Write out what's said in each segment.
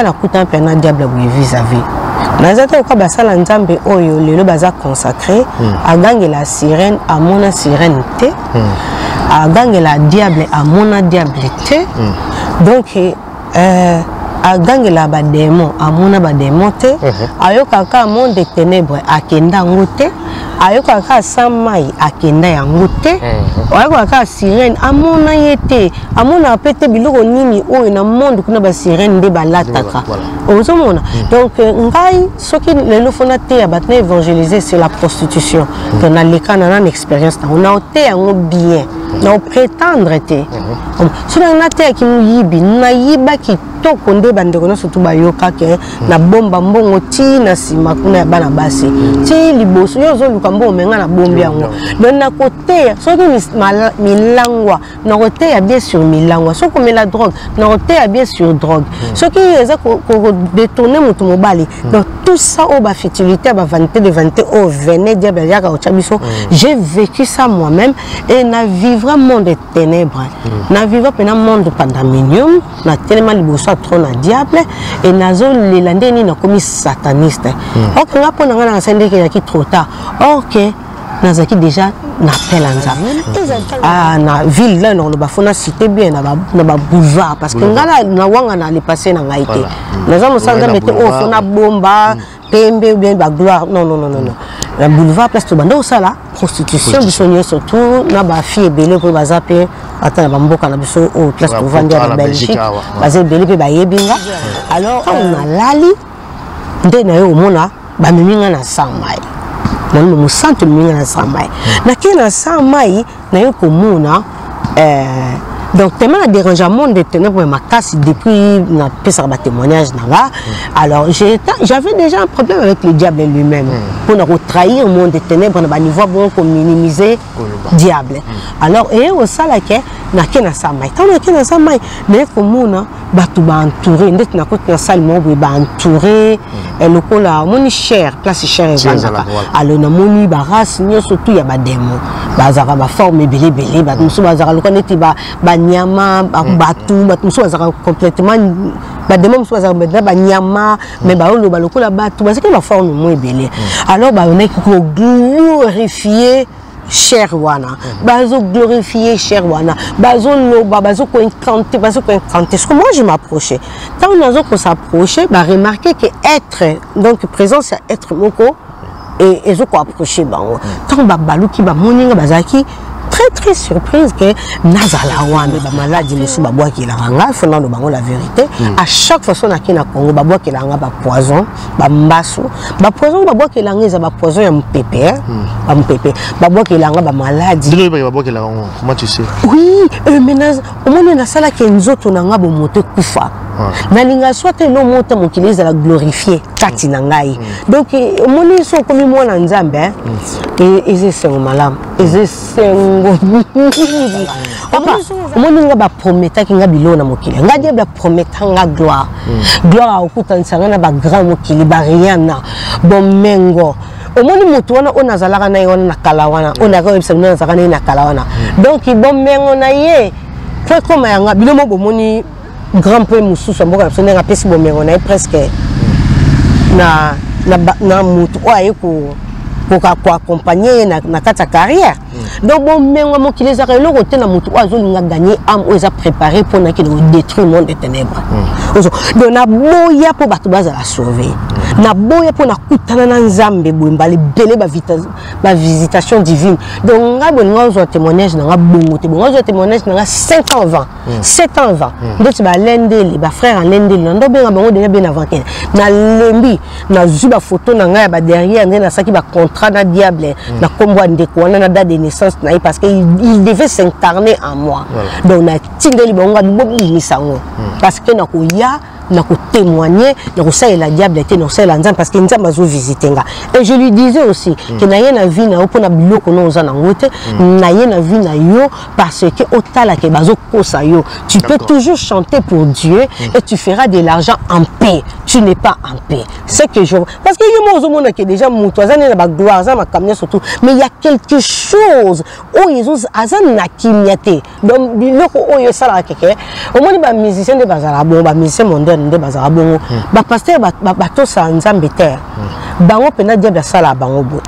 Nga nakutana mpe na diable boye vis-à-vis. Naza te lokola basala Nzambe oyo lelo baza consacré. Agangela sirène, amona sirène te. Agangela diable, amona diable te. Donc agangela badémon, amona badémon te. Ayokaka monde de ténèbre, akenda yango te. Ayokaka sans mai, akenda yango te. Ayokaka sirène, amona ye te. Amonaka mpe te biloko nini oyo na monde kuna, basirène nde balataka. Ozomona, donc ngai soki lelo fo nateya bato, na évangéliser sur la prostitution, donc naleka na nana expérience nango, na oteya yango bien, na oprétendre te. Soki nango nateyaki moyibi, nayiba kitoko nde bandeko nyonso tu bayokake nabomba mbongo ti na nsima kuna ya bana basi ti liboso. Yo ozoluka mbongo, me nga nabombi yango. Donc nakoteya soki milangwa, nakoteya bien sur milangwa. Soki komela drogue, nakoteya bien sur drogue. Soki eza kodétourner moto mobali, donc tout ça oyo bafutilité ya bavanité de vanité oyo vene diable ayaka kotya biso, j'ai vécu ça moi-même et na vivre monde de ténèbres, na vivre mpena monde pandemonium. Natelema liboso ya trône ya diable e nazolela ndenge nini nakomi sataniste. Ok, nga mpo na nga nasali ndenge ezalaki trop tard. Ok, nazalaki déjà na appel ya Nzambe. Ah, na ville là, nakoloba fo na cité bien na baboulevard, parce que nga na wanga na lepasse na ngai te. Naza mosala Nzambe te oyo fo nabomba pembe ou bien bagloire. Non, non, non, non, non. Na boulevard, place tobanda kosala prostitution biso nyonso tu na bafille ebele mpo baza mpe ata na bamboka na biso oyo place tovandi ya na Belgique, baza ebele mpe bayebi nga. Alors ntango nalali nde na ye omona bamemi nga na sa mai, Molimo Mosantu ememi nga na sa mai. Nakei na sa mai, naye komona donc tellement na dérange monde de ténèbres makasi depuis napesaka batémoignage na nga. Alors j'avais déjà un problème avec le diable lui-même mpona kotrahir monde de ténèbres na baniveau bongo, kominimiser diable. Alors eye kosalake nake na sa mai. Ntango nake na sa mai, naye komona bato baentouré ndeti nakoti na sale moko boye, baentouré lokola omoni chaire, place chaire evandaka. Alors namoni barace nyonso tu ya badémon, bazalaka baforme ebele ebele. Bato mosusu bazalaka lokola neti banyama, bato mosusu bazalaka complètement badémon, mosusu bazalaka na banyama mais baoloba lokola bato, bazalaki na baforme mo ebele. Alors babandaki koglorifier chaire wana, bazoglorifier chaire wana, bazoloba, bazokoincanter, bazokoincanter. Ce que moi je m'approchais, ntango nazo kos'approcher, baremarquer que être, donc présence ya être moko ezokoapprocher bango. Ntango babaluki, bamoni nga, bazalaki très très surprise que nazala wana. Bamaladi mosusu babwakelaka nga, fo nano bango la vérité. À chaque fois so nake na Congo, babwakelaka nga bapoison, bambasu. Bapoison babwakelaka nga eza bapoison ya mopepe, bamopepe babwakelaka nga, bamaladi. Babwakelaka ngo, comment tu sais? Oui, mais omoni nasalaki nzoto na nga bomoto ekufa. Nalinga so te elo moko te mokili ezala glorifie kati na ngai. Donc omoni, so okomi mwana Nzambe, eza esengo malamu, eza esengo mingi, papa. Omoni nga, baprometaki nga biloko na mokili. Nga diable aprometa nga gloire, gloire akokutanisa nga na bagrand mokili, bariana bomengo. Omoni motu wana oyo nazalaka na ye wana na kala wana, oyo nayaka oyebisa bino nazalaka na ye na kala wana, donc bomengo na ye po ekóma yanga. Bino mo bomoni grand mpe mosusu ya mboka na biso, ndenge apesi bomengo na ye presque na motu oyo aye koaccompagner ye na kati ya carrière. Donc bomengo ya mokili ezalaka eloko te na motu oyo azolinga gagner âme oyo eza préparé mpona akende kodétruire monde de ténèbres. Donc naboya mpo bato bazala sauve, naboya mpo nakutana na Nzambe boye mbala ebele, bavisitation divine. Donc ngai bolinga ozwa témoignage na nga bongo te, bongo ozwa témoignage na nga 5 ans avant, 7 ans avant. Ndeti balendeli, bafrère alendeli na ndobenga bango déjà bien avant kene nalembi. Nazwi bafoto na ngai ya baderrière nde nasalaki bacontrat na diable na nkombo ya ndeko wana, na date de naissance na ye, parce que il devait s'incarner en moi. Donc natindeli bango ngabi bobimisa yango, parce que nakoya na kotémoigner, na kosalela diable te, na kosalela Nzambe, parce que Nzambe azovisite nga. Et je lui disais aussi que na ye na vie na yo mpona biloko no oza nango te, na ye na vie na yo parce que otalaka bazokosa yo. Tu peux toujours chanter pour Dieu et tu feras de l'argent en paix. Tu n'es pas en paix. C'est que je, parce que yo moko ozomona ke déjà moto aza nde na bagloire, aza makambo nyonso tout, mais il y a quelque chose oyo aza na kimia te. Donc biloko oyo esalaka keke, omoni bamusicien nde bazala bongo, bamusicien mondaine nde bazala bongo, bapasteur batosala Nzambe te. Bango mpena diable asalaka bango boye.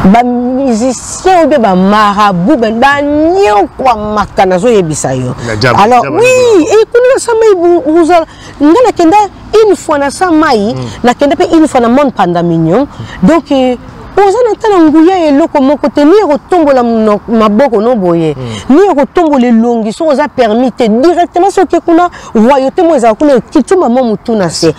Bamusicien oyo mpe bamarabu banyokwamaka, nazoyebisa yo. Alors oui, ekuni na sa mai ozala. Nga nakenda une fois na sa mai, nakenda mpe une fois na monde pandaminium. Donc oza na tala nguya ya eloko moko te, ni ya kotombola maboko no boye, ni ya kotombola elongi. Soki oza permis te, directement soki kuna royauté mo ezala kuna, ekiti mama motu na se.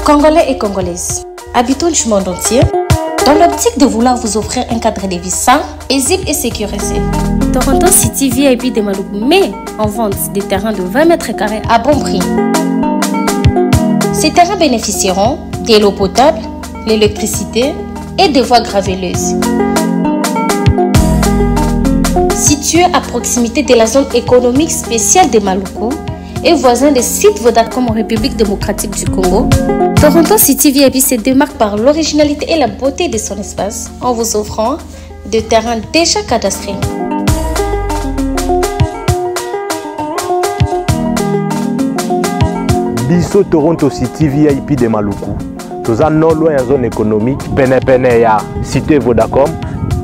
Congolais et Congolaises, habitants du monde entier, dans l'optique de vouloir vous offrir un cadre de vie sain, paisible et sécurisé, Toronto City VIP de Maluku met en vente des terrains de 20 mètres carrés à bon prix. Ces terrains bénéficieront de l'eau potable, l'électricité et des voies graveleuses. Situé à proximité de la zone économique spéciale de Maluku et voisin des sites Vodacom en République démocratique du Congo, Toronto City VIP se démarque par l'originalité et la beauté de son espace en vous offrant des terrains déjà cadastrés. Biso Toronto City VIP de Maluku, toza non loin ya zone économique, penepene ya cité Vodacom.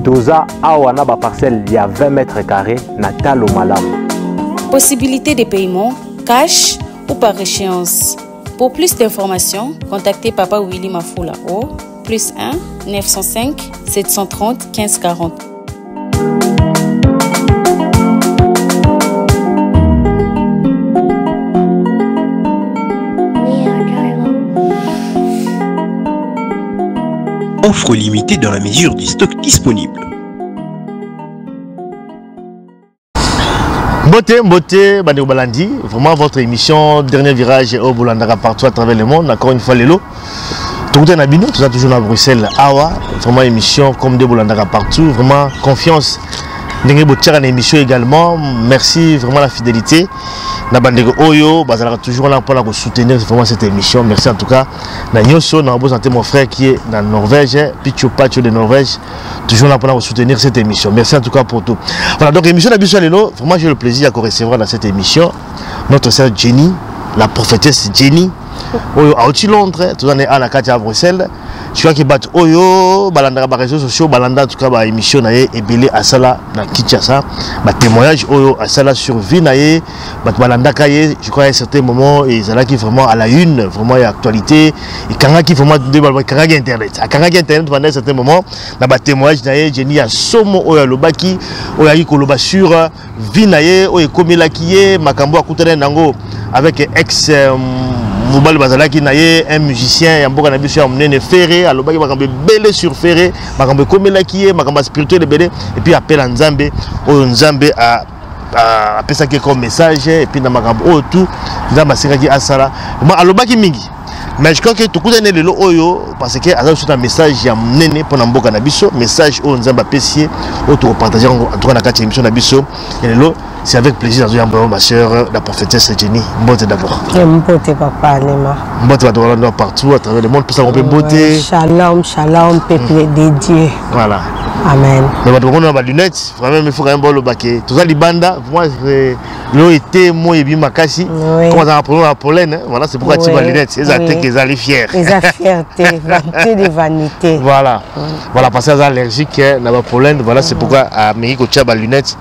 Toza awa na baparcelle ya 20 mètres carrés na talo malamu. Possibilité de paiement cash ou par échéance. Pour plus d'informations, contactez Papa Willy Mafoula au plus 1 905 730 15 40. Offre limitée dans la mesure du stock disponible. Mbote, Mbote, bandeko balandi, vraiment votre émission Dernier Virage au bolandaka partout à travers le monde, encore une fois lelo. Tokuta na bino, toza toujours na Bruxelles, awa, vraiment émission comme de bolandaka partout, vraiment confiance. Ndenge botiaka na émission également, merci vraiment la fidélité. Na bandeko oyo, bazalaka toujours là pour la soutenir vraiment cette émission. Merci en tout cas. Na nyonso, na santé mon frère qui est dans Norvège, Picho Pacho de Norvège, toujours là pour soutenir cette émission. Merci en tout cas pour tout. Voilà, donc émission na biso lelo, vraiment j'ai le plaisir de recevoir dans cette émission notre sœur Jenny, la prophétesse Jenny. Oyo auti Londres, toza na na kati ya Bruxelles. Je crois que bato oyo balandaka ba réseaux sociaux, balanda en tout cas ba émission na ye ebele asala na Kinshasa, ba témoignage oyo asala sur vie na ye, bato balandaka ye, je crois à un certain moment ezalaki vraiment à la une, vraiment ya actualité, ekangaki vraiment nde baloba ekangaki internet. Akangaki internet pendant un certain moment na ba témoignage na ye Jenny ya somo oyo alobaki, oyo ayaki koloba sur vie na ye, oyo ekomelaki ye, makambo akutana nango avec ex mobali bazalaki na ye, un musicien ya mboka na biso ya monene Ferré. Alobaki makambo ebele sur Ferré, makambo ekomelaki ye, makambo ya spirituel ebele, et puis appel ya Nzambe oyo Nzambe apesaki comme message, et puis na makambo oyo tout Nzambe asengaki asala. Vraiment alobaki mingi, mais je crois que tokutani lelo oyo parce que aza lisusu na message ya monene mpona mboka na biso, message oyo Nzambe apesi ye, oyo tokopartage yango en tout cas na kati ya émission na biso ya lelo. C'est avec plaisir nazoyamba ma sœur la prophétesse Jenny. Mbote d'abord. Mbote papa Alema. Mbote bato balanda partout à travers le monde, mpe mbote. Shalom, shalom peuple de Dieu. Voilà. Amen. Mais bato bakomona ba lunettes, vraiment il faut quand même boloba ke toza libanda, moi l'eau était moi ebi makasi. Comme aza problème ya pollen, hein, voilà, c'est pourquoi tu ba lunettes, eza te ke ezali fier. Eza fierté, vanité de vanité. Voilà. Voilà, parce que aza allergique na ba pollen, voilà, c'est pourquoi ameki kotia ba lunettes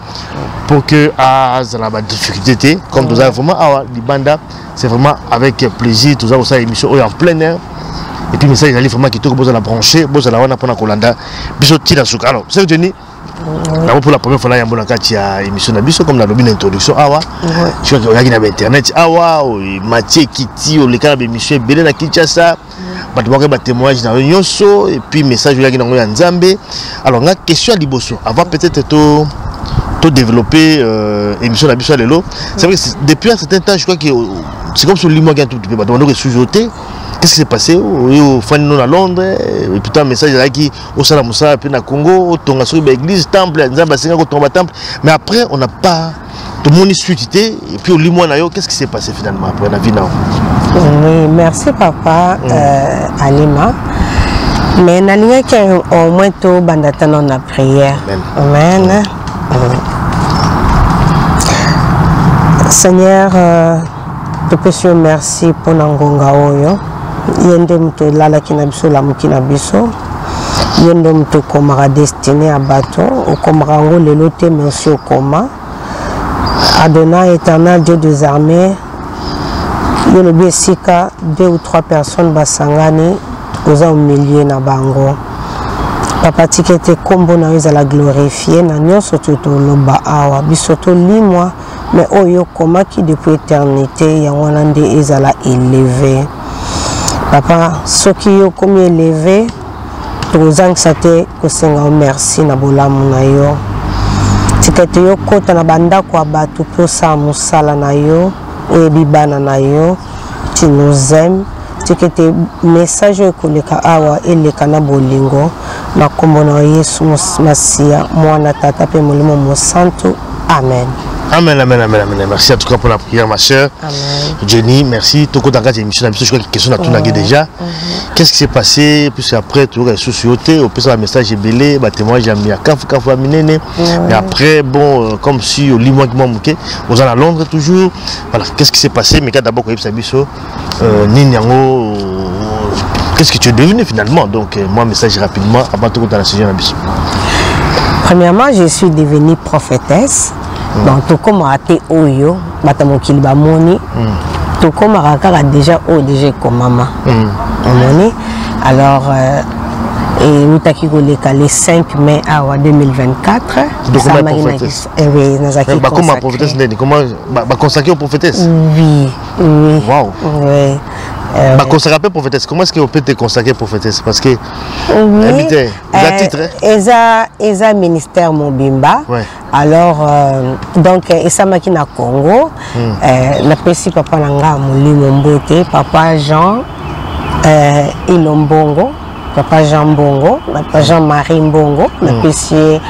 pour que azala ba difficulté te. Comme toza vraiment awa libanda, c'est vraiment avec plaisir toza kosala émission oyo en plein air. Et puis message ezali vraiment kitoko, bozala branché, bozala wana mpona kolanda biso ntina suka. Alors sœur Jenny, d'abord pour la première fois nayambo na kati ya émission na biso, comme nalobi na introduction awa, soki oyaki na bainternet awa, matie ekiti, oleka na baémission ebele na Kinshasa, bato bakoki batémoignage na yo nyonso, et puis message oyaki nango ya Nzambe. Alors nga question ya liboso, avant peut-être to développer émission na biso ya lelo, c'est vrai que depuis un certain temps, je crois que c'est comme si olimwaki un tout petit peu, bato bandoki esusu te. Qu'est-ce qui s'est passé? Oyo ofandi no na Londres, et pourtant message ezalaki osala mosala mpe na Congo, otonga soki baéglise, temple, Nzambe asengaki otonga batemple, mais après on n'a pas tomoni suite te, et puis olimwa na yo. Qu'est-ce qui s'est passé finalement après na vie na yo? Oui, merci papa. Alima, mais nalingaki au moins tobanda tano na prière. Amen. Amen. Seigneur, topesi yo merci mpona ngonga oyo. Ye nde moto elalaki na biso, olamuki na biso. Ye nde moto okomaka destine ya bato, okomaka yango lelo te, mais osi okoma. Adonai éternel, Dieu des armées, yo lobi esika deux ou trois personnes basangani, oza au milieu na bango. Papa, tika ete nkombo na yo ezala glorifie na nyonso to toloba awa. Biso tolimwa, mais oyo okomaki depuis éternité, yango wana nde ezala élevé. Papa, soki yo okomi élevé, tokozangisa te kosenga yo merci na bolamu na yo. Tika ete yo kota na bandako ya bato mpe osala mosala na yo, oyebi bana na yo, tu nous aimes. Tika ete message oyo ekoleka awa eleka na bolingo na nkombo na Yesu Masiya, mwana Tata mpe Molimo Mosantu. Amen. Amen, amen, amen, amen. Merci en tout cas pour la prière, ma soeur. Amen. Jenny, merci. Toko dans émission, je crois que question à tout déjà. Qu'est-ce qui s'est passé? Puis après, tu vois, sous au plus un message ebele, bah témoignage j'ai mis à kafu kafu minene. Mais après, bon, comme si au lit moi qui m'a manqué, aux à Londres toujours. Voilà, qu'est-ce qui s'est passé? Mais d'abord, quand il biso, nini yango, qu'est-ce que tu es devenu finalement? Donc, moi, message rapidement avant tout dans la sujet na biso. Premièrement, je suis devenue prophétesse. Donc, tokomaka te oyo bato mokili bamoni, tokomaka kaka déjà oyo déjà ekomama, omoni. Alors eutaki koleka le 5 mai awa 2024. Oui, nazalaki bakoma prophétesse ndeni? Comment baconsacré au prophétesse? Oui. Wow. Oui. Baconsacré mpe prophétesse, comment est-ce que on peut te consacrer prophétesse? Parce que oui, eza titre. Eza ministère mobimba. Alors donc esamaki na Congo. Napesi papa na nga molimo mbote, papa Jean Ilombongo, papa Jean Mbongo, papa Jean Marie Mbongo. Napesi ye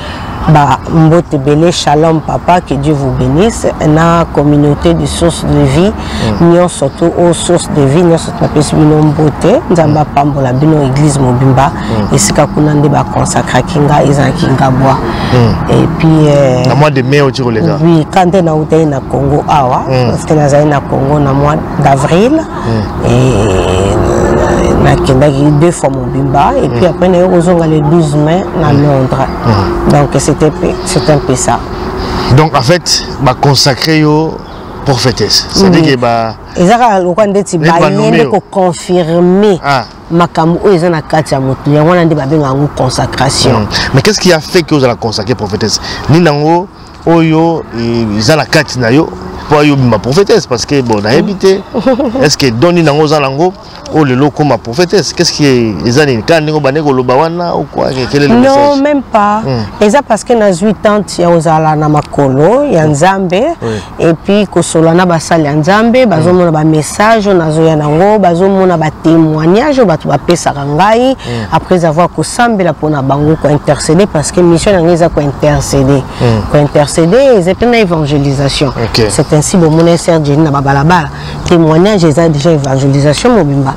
ba mbote ebele. Shalom papa, que Dieu vous bénisse, na communauté de Source de Vie nyonso, to o Source de Vie nyonso, napesi bino mbote. Nzambe apambola bino, église mobimba. Esika kuna nde baconsacraki nga, ezalaki Ngabwa. Et puis na mois de mai oti koleka? Oui, quand nde nautaki na Congo awa, parce que nazali na Congo na mois d'avril et nakendaki deux fois mobimba, et puis après naye kozonga le 12 mai na Londres. Donc c'était c'est un peu ça. Donc en fait baconsacré yo prophétesse, c'est-à-dire que ba eza kaka lokwa ndeti baye nde koconfirme makambo oyo eza na kati ya motu, yango wana nde babengaka yango consacration. Mais qu'est-ce qui a fait que ozala consacré prophétesse? Nini yango oyo eza na kati na yo mpo ayo obima prophétesse? Parce que bon, nayebi te, est ce que don nini yango oza nango oyo lelo okóma prophétesse? Qu'est ce qui eza nini kaka ndenge obandeki koloba wana ou quoi? Quel est le Non, message? même pas. Eza parce que nazwi tante ya kozala na makolo ya Nzambe et puis kosola na basali ya Nzambe, bazomona bamessage oyo nazoya nango, bazomona batémoignage oyo bato bapesaka ngai après avoir kosambela mpona bango, kointercéder, parce que mission na ngai eza kointercéder. Kointercéder eza mpe na évangélisation. C'est Ainsi bomona sœur Jenny na babalabala, témoignage eza déjà évangélisation mobimba.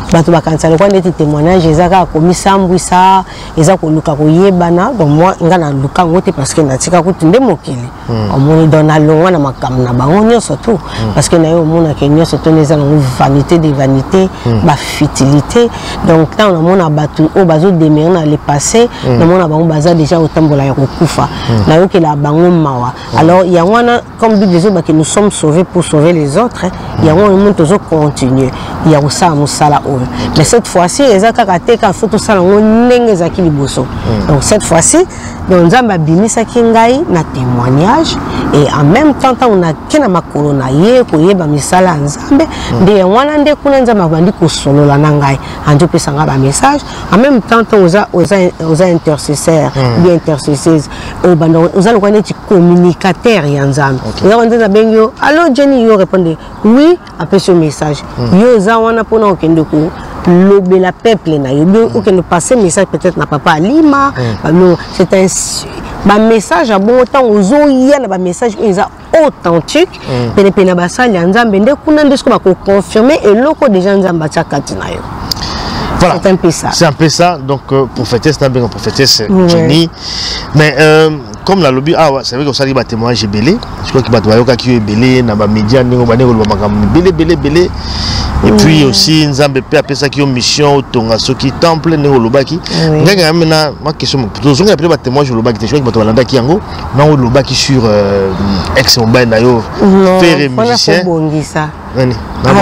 Bato bakanisa lokwa neti témoignage eza kaka komisambwisa, eza koluka koyebana. Donc moi, nga naluka yango te, parce que natika kutu nde mokili. Omoni, donc nalongwa na makambo na bango nyonso tout, parce que na ye omonake nyonso to eza nango vanité de vanité, bafutilité. Donc ntango namona bato oyo bazodemeurer na le passé, namona bango baza déjà kotambola ya kokufa, nayokela bango mawa. Alors yango wana, comme Bible ezobaki, nous sommes sauvés pour sauver les autres. Yango wana omoni tozocontinue ya kosala mosala oyo, mais cette fois-ci eza kaka te kaka faut tosala yango ndenge ezalaki liboso. Donc cette fois-ci, donc Nzambe abimisaki ngai na témoignage et en même temps, ntango nake na makolo na ye koyeba misala ya Nzambe, nde yango wana nde kuna Nzambe abandi kosolola na ngai, andi opesa ngai bamessage. En même temps, ntango oza intercesseur, bien intercesseuse, obanda oza lokola neti communicateur ya Nzambe. Oza wana, Nzambe abengi yo: "Allo Jenny", yo répondre "oui", apesi yo message. Yo oza wana mpona okende kolobela peuple na yo, bien okende passer message peut-être na papa Alima. Non, c'est un bamessage ya bongo. Ntango ozoya na bamessage oyo eza authentique, penepene na basali ya Nzambe, nde kuna nde soki bakoconfirme eloko déjà Nzambe atia kati na yo. Voilà. C'est un peu ça. C'est un peu ça. Donc, prophétesse, n'a bien prophétesse Jenny. Mais comme nalobi, ah, ouais, c'est vrai que ça dit témoignage ebele. Je crois que bato bayokaki yo ebele na ba média, ndenge bandenge koloba makambo ebele ebele ebele. Et puis aussi Nzambe pe apesaki yo mission otonga soki temple, ndenge olobaki. Ngai nga maintenant ma question, tozonga pe ba témoignage olobaki te. Je crois que bato balandaki yango na olobaki sur ex mobali na yo, frère musicien. Kobongisa. Nani?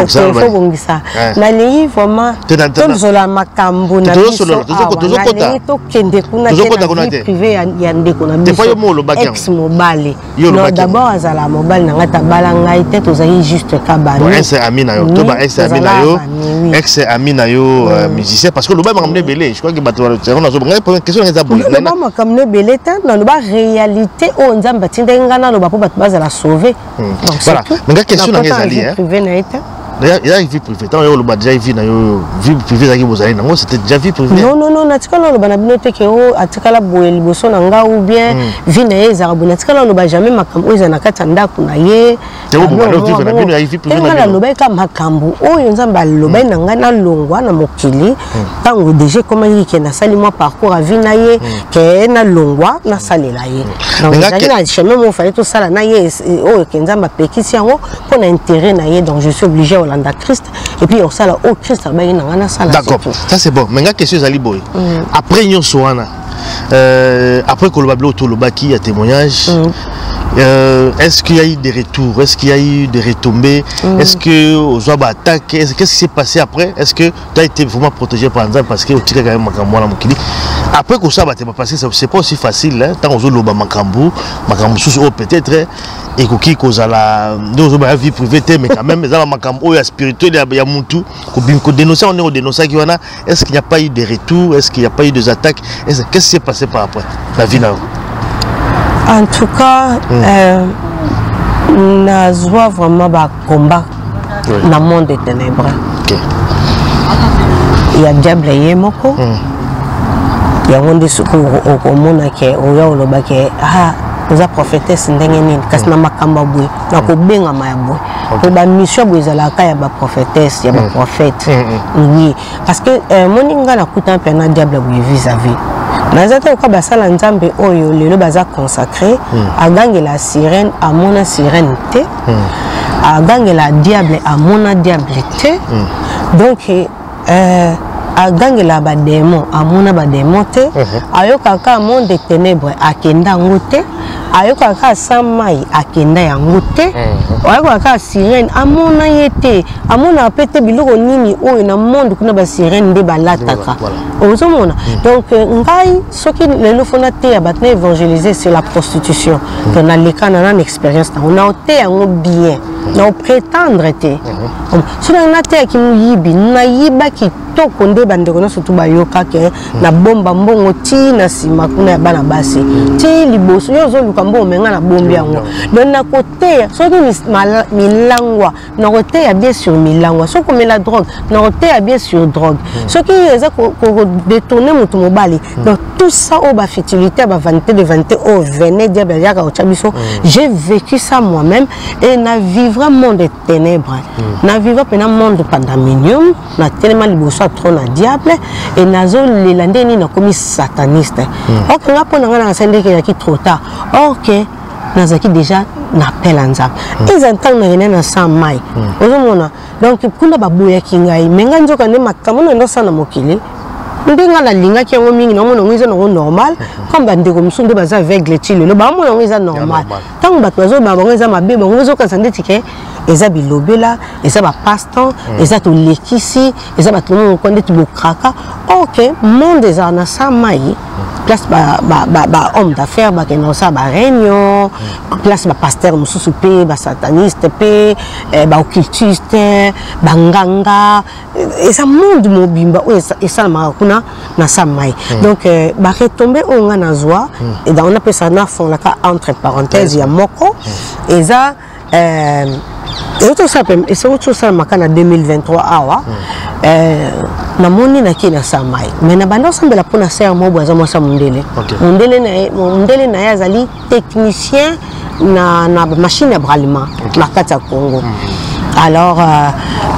Faut bongisa. Nalingi vraiment tozola makambo na biso awa, nalingi tokende kuna te na vie privée ya ndeko na biso, ex mobali. Non, d'abord azala mobali na ngai, tabala ngai te, tozali juste ka bami. Ex ami na yo to ba ex ami na yo, ex ami na yo musicien, parce que loba makambo ebele. Je crois que bato yango nazo ngai question na eza boye. Loba makambo ebele te, naloba réalité oyo Nzambe atindaki ngai naloba mpo bato bazala sauvé. Voilà, mais nga question na ngai ezali privé na ye te. Eza vie privée. Ntango yo oloba déjà vie na yo, vie privée ezalaki, bozali nango, c'était déjà vie privée. Non, non, non, natikala oloba na bino te ke o atikala boye liboso na nga ou bien vie na ye ezalaka boye. Natikala oloba jamais makambo oyo eza na kati ya ndako na ye. Nga nalobaki ka makambo oyo Nzambe alobaki na ngai nalongwa na mokili. Ntango déjà ekomaki ke nasali mwa parcours ya vie na ye, ke nalongwa, nasalela ye. Donc ezalaki na chemin moko fallait tosala na ye, oyo ke Nzambe apekisi yango mpo na intérêt na ye. Donc je suis obligé olanda Christ et puis osala oyo Christ alobaki na ngai nasala. D'accord, ça c'est bon. Mais nga question ezali boye: après nyonso wana, après koloba biloko tolobaki ya témoignage, est-ce qu'il y a eu des retours? Est-ce qu'il y a eu des retombées? Est-ce que ozwa baattaque? Qu'est-ce qui s'est passé après? Est-ce que tu as été vraiment protégé par Nzambe? Parce que otika quand même makambo wana mokili après kosala batema, parce que c'est pas aussi facile, hein, ntango ozoloba makambo, makambo mosusu oyo peut-être ekoki kozala nde ozoba ya vie privée te, mais quand même eza bamakambo oyo ya spirituel ya mutu kodénonce yango ndenge odénonçaki wana. Est-ce qu'il n'y a pas eu des retours? Est-ce qu'il n'y a pas eu des attaques? Qu'est-ce qui s'est passé par après la vie na yo? En tout cas, nazwa vraiment bacombat na monde de ténèbres ya diable ye moko. Yango nde soki okomona ke oya oloba ke ah, oza prophétesse ndenge nini, kasi na makambo ya boye, na kobengama ya boye, po bamission ya boye ezalaka ya baprophétesse, ya baprophète, oui, parce que moni nga nakuta mpe na diable boye vis-à-vis. Naza te koka basala Nzambe oyo lelo baza consacré, agangela sirène, amona sirène te, agangela diable, amona diable te. Donc agangela badémon, amona badémon te, ayokaka monde de ténèbre, akenda yango te, ayokaka sa mai, akenda yango te, ayokaka sirène, amona ye te, amonaka mpe te biloko nini oyo na monde kuna basirène nde balataka. Ozomona, donc ngai soki lelo faut nateya bato na évangéliser sur la prostitution, donc naleka na nana expérience nango, na oteya yango bien. Na prétendre te. Soki nateyaki moyibi, nayiba kitoko nde bandeko nyonso tu bayokake na bomba mbongo ti na nsima kuna ya bana basi ti liboso. Yo ozoluka mbongo, me nga nabombi yango. Donc nakoteya soki milangwa, nakoteya bien sur milangwa. Soki komela drogue, nakoteya bien sur drogue. Soki eza kodétourner moto mobali, donc tout ça oyo bafutilité ya bavanité de vanité oyo vene diable ayaka kotya biso, j'ai vécu ça moi-même et na vivre monde de ténèbres, na vivre mpena monde pandaminium. Natelema liboso ya trône ya diable e nazolela nde nini nakomi sataniste. Ok, nga mpo na nga nakasa ndenge ezalaki trop tard. Or que nazalaki déjà na appel ya Nzambe. Eza ntango nakende na sa mai, ozomona, donc kuna baboyaki ngai, me ngai nzoka nde makambo na ndosala na mokili nde ngai nalingaki yango mingi. Naomona yango eza nango normal, comme bandeko mosusu nde baza aveugle ti lelo, baomona yango eza normal. Ntango bato bazobaa bango eza mabe, bango bazokanisa ndeti ke eza bilobela, eza bapasse-temps, eza tolekisi, eza bato moko ndeti bokraka. Ok, monde ezala na sa mai, place bahomme d'affaires bakende kosala baréunion, place bapasteur mosusu mpe basataniste mpe baoccultiste, banganga. Eza monde mobimba oyo esalamaka kuna na sa mai. Donc baretombées oyo nga nazwa, donc napesa nafonglaka entre parenthèse ya moko, eza euti osalamaka na 2023 awa. Namoni nakei na sa mai, mais na banda osambela mpona sœur moko boye, aza mwasi ya mondele. Mondele na ye azali technicien na machine ya Bralima na kati ya Congo. Alors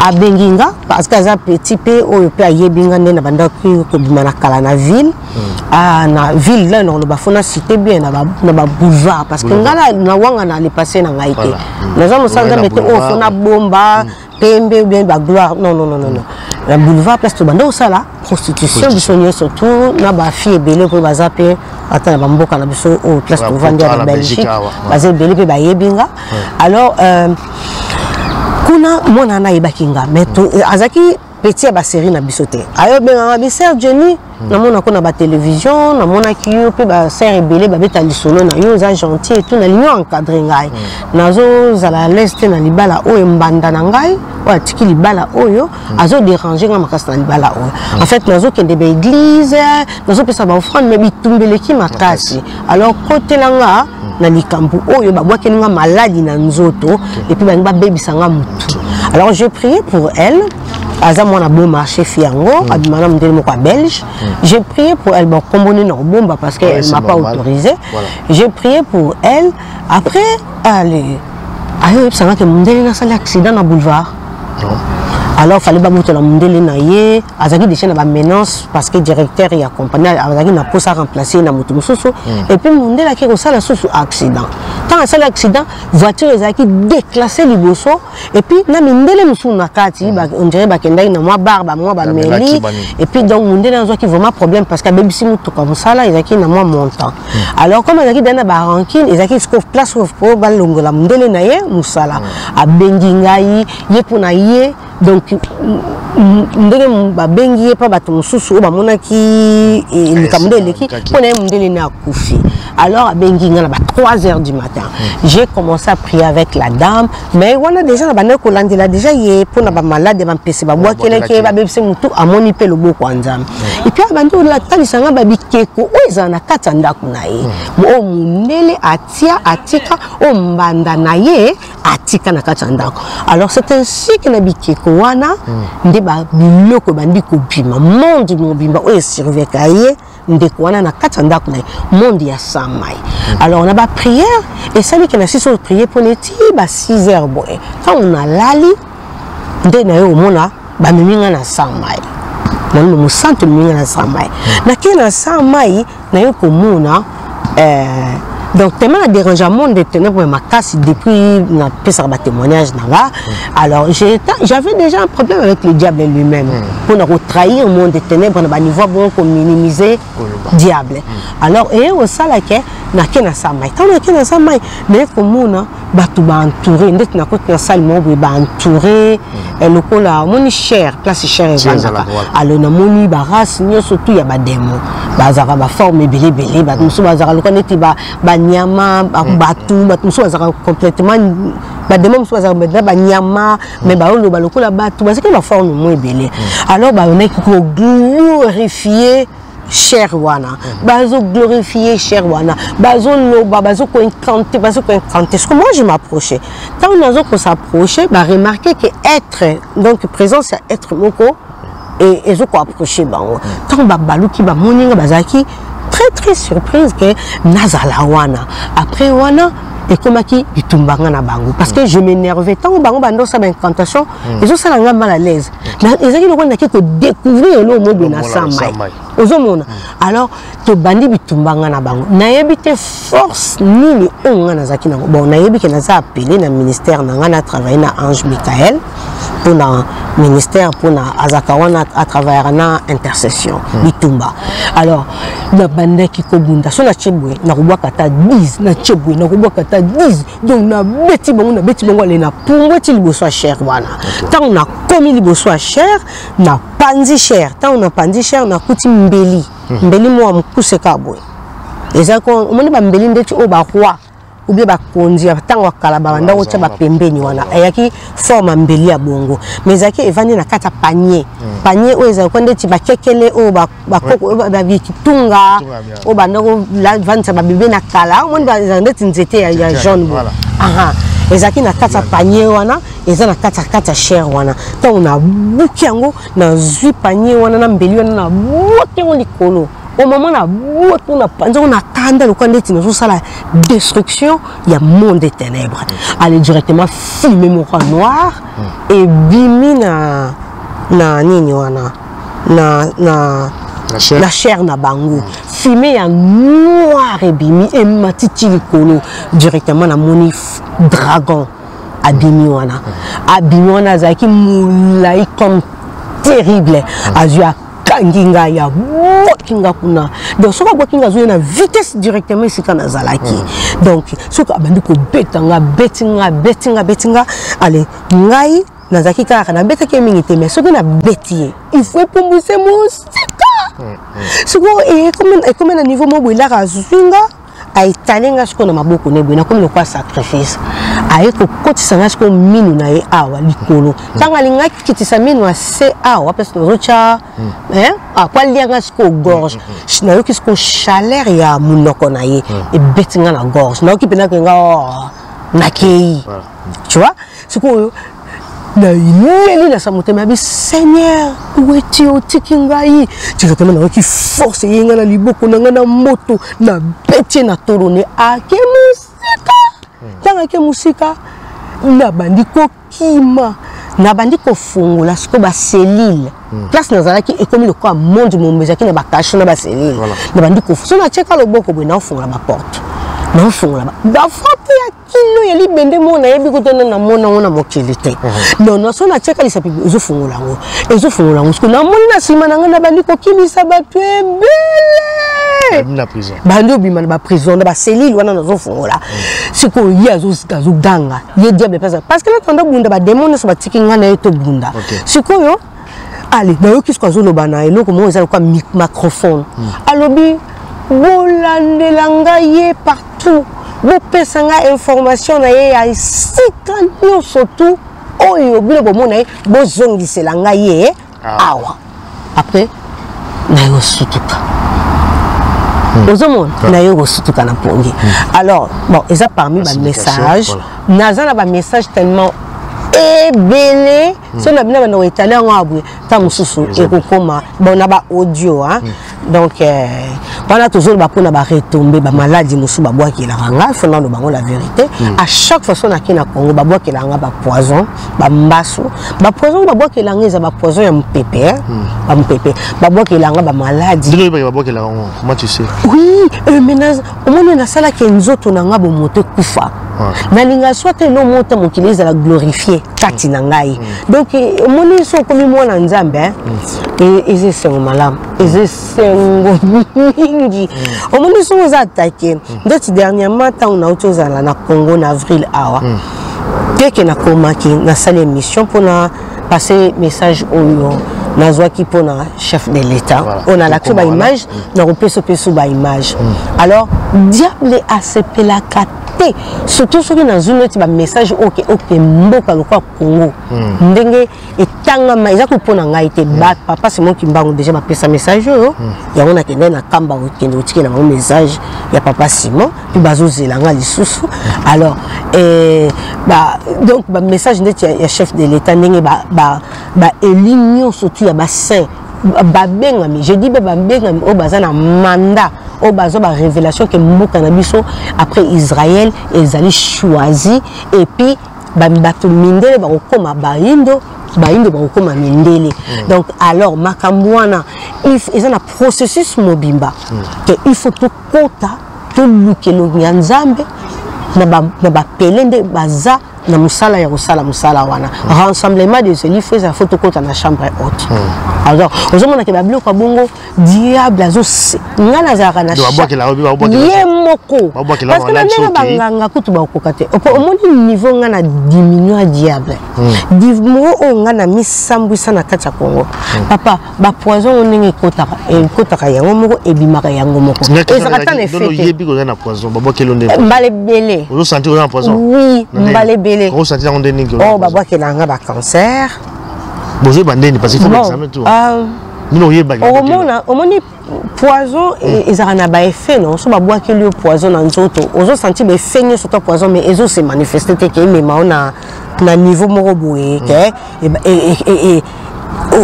abengi nga parce que aza petit mpe oyo mpe ayebi nga nde na bandaki kobima na kala na ville. Ah, na ville la nakoloba fo na cité bien na baboulevard, parce que nga na wanga na lepasse na ngai te. Naza mosala Nzambe te oyo fo nabomba pembe ou bien bagloire. Non, non, non, non, non. Na boulevard, place tobanda kosala prostitution biso nyonso tu na bafille ebele mpo baza mpe ata na bamboka na biso oyo place tovandi ya na Belgique, baza ebele mpe bayebi nga. Alors kuna mwana wana ayebaki nga, mais azalaki petit ya basérie na biso te. Ayobenganga bi: "Sœur Jenny, namonako na batélévision, namonaki yo mpe basœur ebele babeta lisolo na yo, oza gentil et tout, nalingi encadre ngai. Nazozala à l'aise te na libala oyo. Mbanda na ngai oyo atiki libala oyo azodéranger ngai makasi na libala oyo. En fait, nazokende baéglise, nazopesa baoffrande, mais bitumba eleki makasi. Alors kotela nga na likambo oyo, babwakeli nga maladi na nzoto et puis balingi babebisa nga motu." Alors j'ai prié pour elle. Aza mwana bon marché, fi yango abima na mondele moko ya belge. J'ai prié pour elle. Bon, kombo nini na kobomba parce que elle m'a pas autorisé. J'ai prié pour elle. Après, allez, ayoyebisanga ke mondele nasali accident na boulevard. Alors fallait babotola mondele na ye. Azalaki déjà na bamenance parce que directeur ya compagnie azalaki na posa remplacer na moto mosusu. Et puis mondele ake kosala susu accident. Ntango asali accident, voiture ezalaki déclassé liboso et puis na mindele mosusu na kati. On dirait bakendaki na mwa bar, bamwa bameli. Et puis donc mondele azwaki vraiment problème parce que abebisi motuka, mosala ezalaki na mwa montant. Alors comme azalaki da na barancune, ezalaki siko place po balongola mondele na ye mosala. Abengi ngai ye mpo na ye. Donc ndenge babengi ye mpa bato mosusu oyo bamonaki likambo nde eleki, mpo na ye mondele ne akufi. Alors abengi nga na ba 3 heures du matin. J'ai commencé à prier avec la dame, mais wana déjà na bandaki kolandela déjà ye mpo na bamalade ya bampese babwakelaki ye, babebisi motu. Amoni mpe loboko ya Nzambe. Et puis abandi kotalisa nga babikeko oyo ezala na kati ya ndako na ye, oyo mondele atia, atika, oyo mbanda na ye atika na kati ya ndako. Alors c'est ainsi que na bikeko wana nde biloko ebandi kobima, monde mobimba oyo esurveillaka ye ndeko wana na kati ya ndako na ye, monde ya samai. Alors na baprière esali ke na sisi oyo prier mpona eti ba 6 heures boye, ntango nalali nde na ye omona bamemi nga na samai. Molimo Mosantu ememi nga na samai. Nakei na samai, naye komona donc tellement na dérange monde de ténèbres makasi depuis napesaka batémoignage na nga. Alors j'avais déjà un problème avec le diable lui-même mpona kotrahir monde de ténèbres na baniveau bongo, kominimiser diable. Alors eye kosala ke Nake na sa mai, ntango nake na sa mai, naye komona bato baentouré, ndeti nakoti na salle moko boye, baentouré lokola omoni chaire, place chaire evandaka. Alors namoni barace nyonso tu ya bademo, bazalaka baforme ebele ebele. Bato mosusu bazalaka lokola neti banyama, bato mosusu bazalaka complètement bademo, mosusu bazalaka banyama, mais baoloba lokola bato, bazalaki baforme mo ebele. Alors babandaki koglorifier chaire wana, bazoglorifier chaire wana, bazoloba, bazokoincanter, bazokoincanter. Ce que moi, je m'approchais, ntango nazo kos'approcher, baremarquer que être, donc présence ya être moko ezokoapprocher bango. Ntango babaluki, bamoni nga, bazalaki très très surprise ke nazala wana. Après wana ekomaki bitumba nga na bango, parce que je m'énervais ntango bango bandosala baincantation, ezosala nga mal à l'aise. Ezalaki lokola naki kodécouvrir eloko mo boye na sa mai, ozomona. Alors tobandi bitumba nga na bango. Nayebi te force nini oyo nga nazalaki nango. Bon, nayebi ke naza appelé na ministère na nga, na travaille na ange Michael mpona ministère, mpona azalaka wana, atravaillaka na intercession, bitumba. Alors nabandaki kobunda, so natie boye, nakobwaka ata 10, natie boye, nakobwaka ata 10. Donc nabeti bango, nabeti bango, ale napumbwe ti liboso ya chaire wana. Ntango nakomi liboso ya chaire, napanzi chaire. Ntango napanzi chaire, nakuti mbeli, mbeli moko ya mokuse kaka boye. Eza omoni bambeli ndeti oyo baroi ou bien bakonzi ya ntango ya kala babanda kotia bapembeni wana, eyaki forme ya mbeli ya bongo, mais ezalaki evandi na kati ya panier. Panier oyo ezalaki ndeti bakekele oyo bakoko oyo babikitunga, oyo banda kovandisa babebe na kala. Omoni, ezala ndeti nzete ya jaune boye. Aha, ezalaki na kati ya panier wana, eza na kati ya chaire wana. Ntango nabuki yango, nazwi panier wana na mbeli wana, nabwaki yango likolo. Au moment nabwaki, na panzi yango na kanda, lokola ndeti nazosala destruction ya monde des ténèbres. Ale, directement fumée moko ya noir ebimi na nini wana, na na chaire na bango. Fumée ya noir ebimi, ematiti likolo. Directement namoni dragon abimi wana. Abimi wana, azalaki molai comme terrible. Azwi, akangi ngai, abwaki nga kuna. Donc soki abwaki nga, azoya na vitesse directement esika nazalaki. Donc soki abandi kobeta nga, abeti nga, abeti nga, abeti nga. Ale, ngai nazalaki kaka nabetaki ye mingi te, mais soki nabeti ye, il faut epumbwise mosika. Sikoyo ekomi na niveau moko boye, elaka azwi nga, aetale nga sikoyo na maboko na ye boye, nakomi lokola sacrifice. Aye kokotisa nga sikoyo minu na ye awa likolo. Ntango alingaki kitisa minu ase awa, place nazotya po alia nga sikoyo gorge, nayoki sikoyo chaleur ya monoko na ye ebeti nga na gorge. Nayoki mpenza ke nga nakei, tu vois. Sikoyo nayeli na sa motema yabi: "Seigneur, weti otiki ngai." Directement nayoki force eye ngai na liboko na ngai na moto, nabeti ye na tolo ne, ake mosika. Ntango ake mosika, nabandi kokima, nabandi kofungola sikoyo bacellule. Place nazalaki ekomi lokola monde mombo, ezalaki na bacachot na bacellule. Nabandi so natieka loboko boye, naofungola baporte, naofungola baporte ya kilo ya libende moko, nayebi kuta namona yango na mokili te. Non, so natieka lisapi, ezofungola yango, ezofungola yango. Siko namoni na nsima na ngai, nabandi kokimisa bato ebele, bandi obima na baprison, na bacellule wana nazofungola. Sikoyo ye azoganga, ye diable, parce que natanda bunda, bademo nyonso batiki ngai na ye tobunda. Sikoyo ale, nayoki siko azoloba na eloko moko eza lokola microphone. Alobi: "Bolandela ngai ye partout, bopesa ngai information na ye ya esika nyonso tu oyo bino bomona ye, bozongisela ngai ye awa." Après naye kosutuka, ozomona, naye kosutuka na pongi. Alors bon, eza parmi bamessage, naza na bamessage tellement ebele. So na bino banda koetale yango abwe, ntango mosusu ekokoma bon na baaudio. Donc wana tozoloba mpona baretombées, bamaladi mosusu babwakelaka nga. Faut naloba bango la vérité: à chaque fois so nake na Congo, babwakelaka nga bapoison, bambasu. Bapoison babwakelaka nga eza bapoison ya mopepe, bamopepe babwakelaka nga, bamaladi. Comment tu sais? Oui, mais omoni, nasalaki nzoto na nga bomoto ekufa. Nalinga soit elo mota mokili ezala glorifie kati na ngai. Donc omoni, so okomi mwana Nzambe, eza esengo malamu, eza esengo mingi. Omoni, soki oza attaqué, ndeti dernièrement ntango nauti ozala na Congo na avril awa, teke nakomaki, nasali émission mpona passer message oyo nazwaki mpona chef de l'État, oyo nalakisi baimage, nakopesa opeso baimage. Alors diable asepelaka te, surtout soki nazwi neti bamessage oyo oke mboka lokola Congo, ndenge etangama eza ko mpo na ngai te. Papa Simon Kimbangu déjà bapesa message oyo, yango nakende na Kamba, okende kotikela bango message ya papa Simon, mpe bazozela nga lisusu. Alors donc bamessage ndeti ya chef de l'État, ndenge baeli nyonso tu ya basaint babengami, je dis be babengami oyo baza na mandat, oyo bazwa barévélation ke mboka na biso après Israël ezali choisi, et puis bato mindele bakokóma bayindo, bayindo bakokóma mindele. Donc alors makambo wana eza na processus mobimba ke il faut tokota, toluka elongi ya Nzambe na bapele nde baza na mosala ya kosala mosala wana. Rassemblement des élus, faut ezala, faut tokota na chambre haute. Alors ozomona ke babiloko ya bongo, diable azo, nga nazalaka na ye moko, parce que na ndenge banganga kutu bakokoka te. Omoni niveau nga na diminue ya diable, niveau oyo nga na misambwisa na kati ya Congo, papa, bapoison oyo ndenge ekotaka yango moko, ebimaka yango moko, ezalaka ta na effet te. Mbala ebele, oui, mbala ebele oyo babwakelanga bacancer. Bozoyeba ndeni? Parce qu'il faut examen tout nini oyebaki. Okomona, omoni, poison ezalaka na baeffet non. So babwakeli yo poison na nzoto, ozosentir baeffet nyonso to poison, mais ezose manifeste te ke emema yo na niveau moko boye ke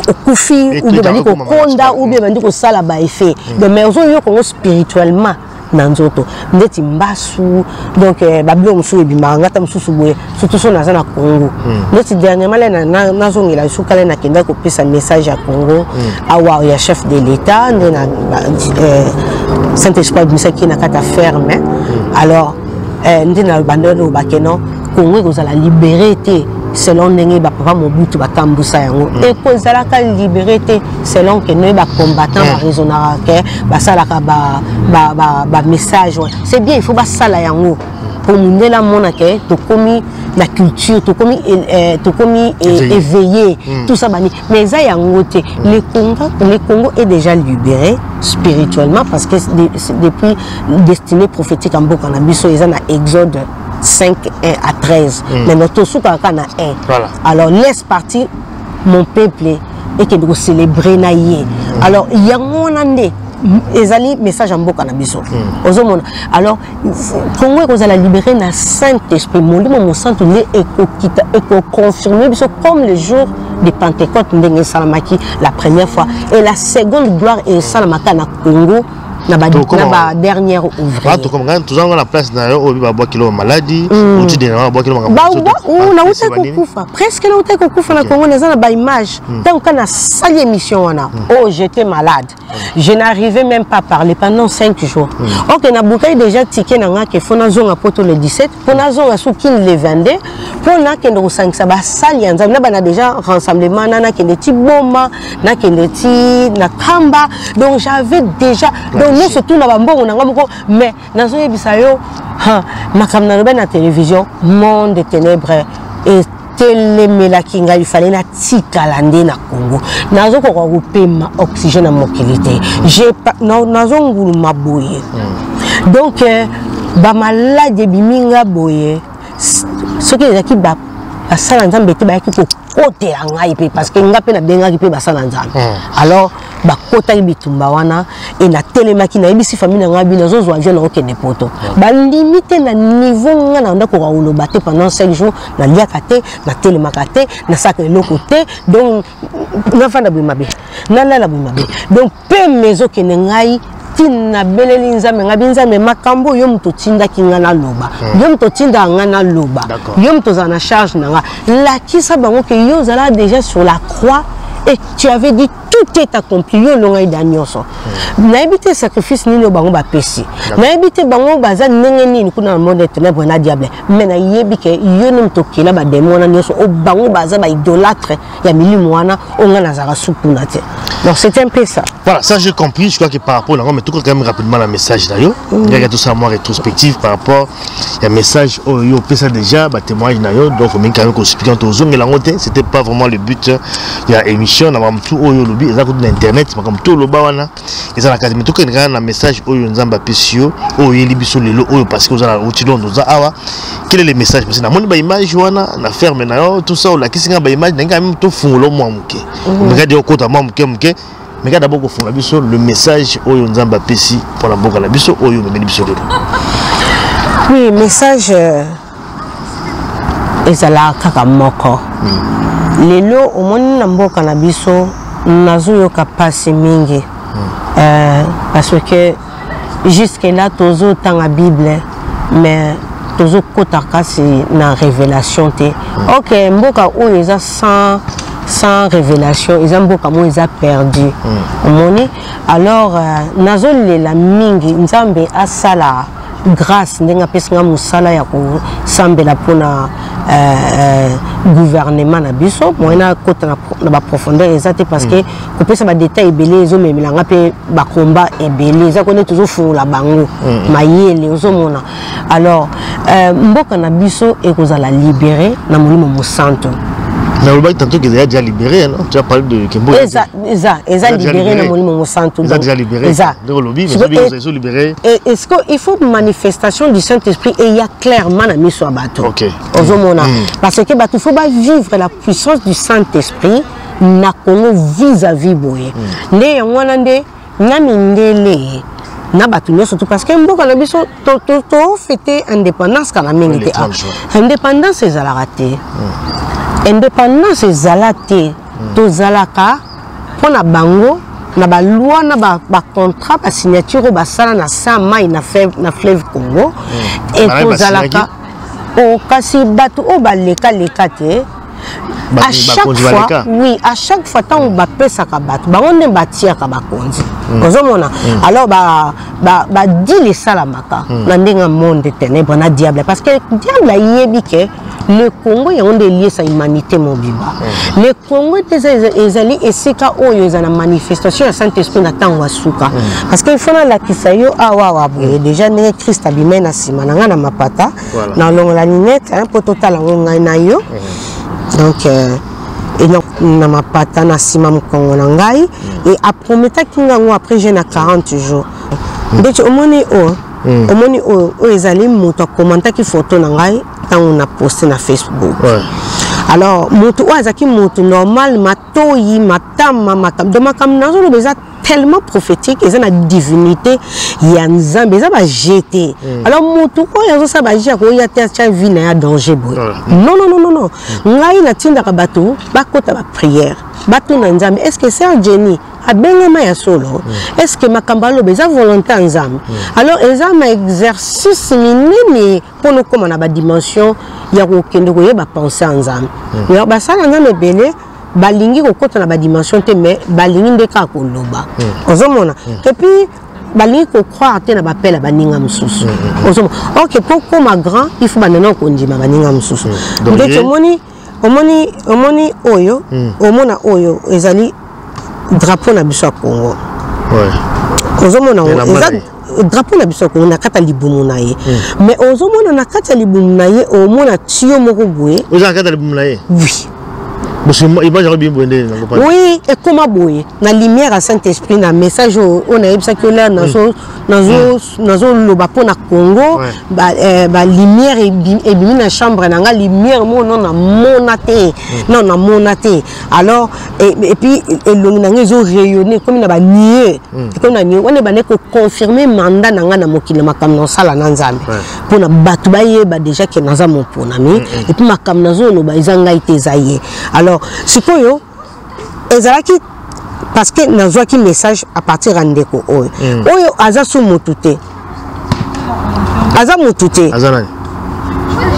okufi, ou bien bandi kokonda, ou bien bandi kosala baeffet. Donc mais ozoyoka yango spirituellement na nzoto, ndeti mbasu. Donc babiloko mosusu ebimaka nga ta mosusu boye, surtout so naza na Congo. Ndeti dernièrement le nazongela suka le nakendaki kopesa message ya Congo awa ya chef de l'État, nde na Saint Esprit abimisaki na kati ya ferme. Alors nde na bando olobake non, Congo ekozala libéré te selon ndenge bapapa Mobutu batambusa yango, ekozalaka libéré te selon ke ndenge bacombattant baraisonnaka ke basalaka bamessage. C'est bien, il faut basala yango po mondele amona ke tokomi na culture, tokomi éveillé, tout ça bani, mais eza yango te. Le Congo est déjà libéré spirituellement, parce que depuis destinée prophétique ya mboka na biso eza na Exode 5 1 à 13. Maintenant tosukaka kaka na 1. Voilà. Alors laisse partir mon peuple ekende kocélébrer na ye. Alors yango wana nde ezali message ya mboka na biso. Ozomona, alors Congo ekozala libéré na Saint Esprit, Molimo Mosantu nde ekokita, ekoconfirme biso comme le jour de Pentecôte ndenge esalamaki la première fois, et la seconde gloire esalamaka na Congo na badernière ouvrier. Tozanga na place na yo oyo babwakeli maladie, oti babwakeli. Nautai kokufa, presque nautai kokufa na Congo. Naza na baimage ntango ka nasali émission wana. Oh, j'étais malade, je n'arrivais même pas à parler pendant 5 jours. Ok, nabukaki déjà ticket na nga ke fo nazonga Poto le 17, mpo nazonga soki le 22, mpo nakende kosangisa basali ya Nzambe na bana déjà rassemblement na nakende ti Boma, nakende ti na Kamba. Donc j'avais déjà, donc nyonso tu na bambongo na nga moko. Mais nazoyebisa yo, makambo nalobi na télévision, monde de ténèbres etelemelaki ngai. Ifale natikala nde na Congo, nazokoka kopema oxygène na mokili te, nazonguluma boye. Donc bamaladi ebimi nga boye. Soki ezalaki basala Nzambe te bayaki kokotela ngai mpe, parce que nga mpe nabengaki mpe basala Nzambe. Alors bakotaki bitumba wana e natelemaki, nayebisi famille na ngai, bino nazozwa avion, naokende Poto. Bandimi te na niveau nga na ndakoka koloba te. Pendant 5 jours naliaka te, natelemaka te, nasalaka eloko te. Donc nafanda boye mabe, nalala boye mabe. Donc mpe ezokende ngai ntina, nabeleli Nzambe ngai bi Nzambe, makambo oyo moto otindaki ngai naloba, yo moto otindaka ngai naloba, yo moto ozala na charge na ngai, lakisa bango ke yo ozala déjà sur la croix et tu avais dit tout. Tout est accompli, yo olongai da nyonso. Nayebi te sacrifice nini oyo bango bapesi, nayebi te bango baza ndenge nini kuna na monde ténèbre na diable, mais nayebi ke yo nde moto okela bademo wana nyonso oyo bango baza baidolâtre ya milimo wana, oyo ngai nazalaka su kuna te. Donc c'est un peu ça. Voilà, ça j'ai compris. Je crois que par rapport à mais tout quand même rapidement le message d'ailleurs. Il y a tout ça moi rétrospective par rapport il y a message oh yo ça déjà bah témoignage d'ailleurs. Donc on quand même expliquer aux hommes mais c'était pas vraiment le but. Il y a émission na tout oyo lobi eza ko internet comme tout loba wana eza na kati mais tout quand même message oyo nzamba pesio oyo yeli biso lelo oyo parce que oza na outi Londres oza awa. Quel est le message? Parce que na moni ba image wana na ferme na yo tout ça olakisi nga ba image na nga même tout fungulo mwa muke. Mais ka okota mwa muke muke. Mais quand d'abord kofungola biso le message oyo nzambe apesi mpona mboka na biso oyo omemeli biso lelo. Oui, message ezalaka kaka moko. Lelo omoni na mboka na biso nazoyoka mpasi mingi, parce que jusque là tozotanga Bible mais tozokota kasi na révélation te. Ok, mboka oyo eza sans révélation, eza mboka moko eza perdu. Omoni, alors nazolela mingi Nzambe asala grâce ndenge apesi nga mosala ya kosambela mpona gouvernement na biso. Moyen nakota na baprofondeur eza te, parce que kopesa badetail ebele ezomemelanga mpe bakomba ebele, eza kone tozofungola bango mayele ozomona. Alors mboka na biso ekozala libéré na Molimo Mosantu. Mais olobaki tantôt que déjà libéré, non? Tu as parlé de Kembo. Eza eza eza libéré na Molimo Mosantu. Eza déjà libéré. Eza. Ndenge olobi, mais ezo libéré. Est-ce que il faut manifestation du Saint-Esprit et il y a clairement na miso ya bato? Ozomona, parce que bato faut ba vivre la puissance du Saint-Esprit na Congo vis-à-vis boye. Nde yango wana nde na mindele na bato nyonso tu, parce que mboka na biso tofete indépendance kala mingi Le te. 30 juin. Indépendance ezalaka te, indépendance ezala te. Tozalaka mpo na bango na baloi na bacontrat, basignature oyo basala na sa mai na fleuve Congo e. Banani? Tozalaka o kasi bato oyo balekaleka te. À chaque Bakonzi fois baleka. Oui, à chaque fois ntango bapesaka bato, bango nde batiaka bakonzi, ozomona. Alors badeal esalamaka na ndenge ya monde ténèbre na diable, parce que diable ayebi ke le Congo yango nde eliesa humanité mobimba. Le Congo ete ezali esika oyo eza na manifestation ya Saint Esprit na ntango ya suka, parce que il faut nalakisa yo awa awa boye déjà ndenge Christ abimai na nsima na ngai na mapata. Nalongola lunette mpo totala yango ngai na yo. Donc na mapata na nsima mokongo na ngai e aprometaki ngango après jeûne na 40 jours. Ndeti omoni oyo, omoni oyo, oyo ezali moto akomantaki photo na ngai ntango na poste na Facebook. Alors moto oyo azalaki moto normal, matoyi, matama, makambo. Donc makambo nazoloba eza tellement prophétique, eza na divinité ya Nzambe, eza baje te. Alors moto oyo azosala baje akoya te atya vie na ya danger boye. Non, non, non, non, non. Ngai natindaka bato bakota baprière, batuna Nzambe: est ce que sœur Jenny abengama ya solo? Est ce que makambo aloba eza volonté ya Nzambe? Alors eza ma exercice minene mpona okóma na badimension ya kokende koyeba pensée ya Nzambe. Alors basala Nzambe ebele balingi kokɔta na badimension te, mais balingi nde kaka koloba, ozomona. Et puis balingi kocroire te na bapele ya baninga mosusu, ozomona. Ok, mpo koma grand, il faut bandana kondima baninga mosusu. Donc ndeti omoni, omoni, omoni oyo, omona oyo ezali drapeau na biso ya Congo. Ozomona yango. Elamba eza na ye. Drapeau na biso ya Congo na kati ya libumu na ye. Mais ozomona na kati ya libumu na ye, omona tio moko boye. Oza na kati ya libumu na ye? Oui. Parce que image yango ebimi boye nde nango pa. Oui, ekóma boye na lumière ya Saint Esprit na message oyo oyo nayebisaki yo lere nazoloba mpo na Congo. Balumière ebimi na chambre na nga, lumière moko no namona te, non, namona te. Alors et puis elongi na nga ezorayonne, ekomi na banuées, ekomi na nuée wana, ebandi koconfirme mandat na nga na mokili na makambo nasala na Nzambe mpona bato bayeba déjà ke naza moponami. Et puis makambo nazoloba eza ngai te, eza ye. Alors sikoyo ezalaki parce que nazwaki message à partir ya ndeko oyo. Oyo aza so motu te, aza motu te. Aza nani?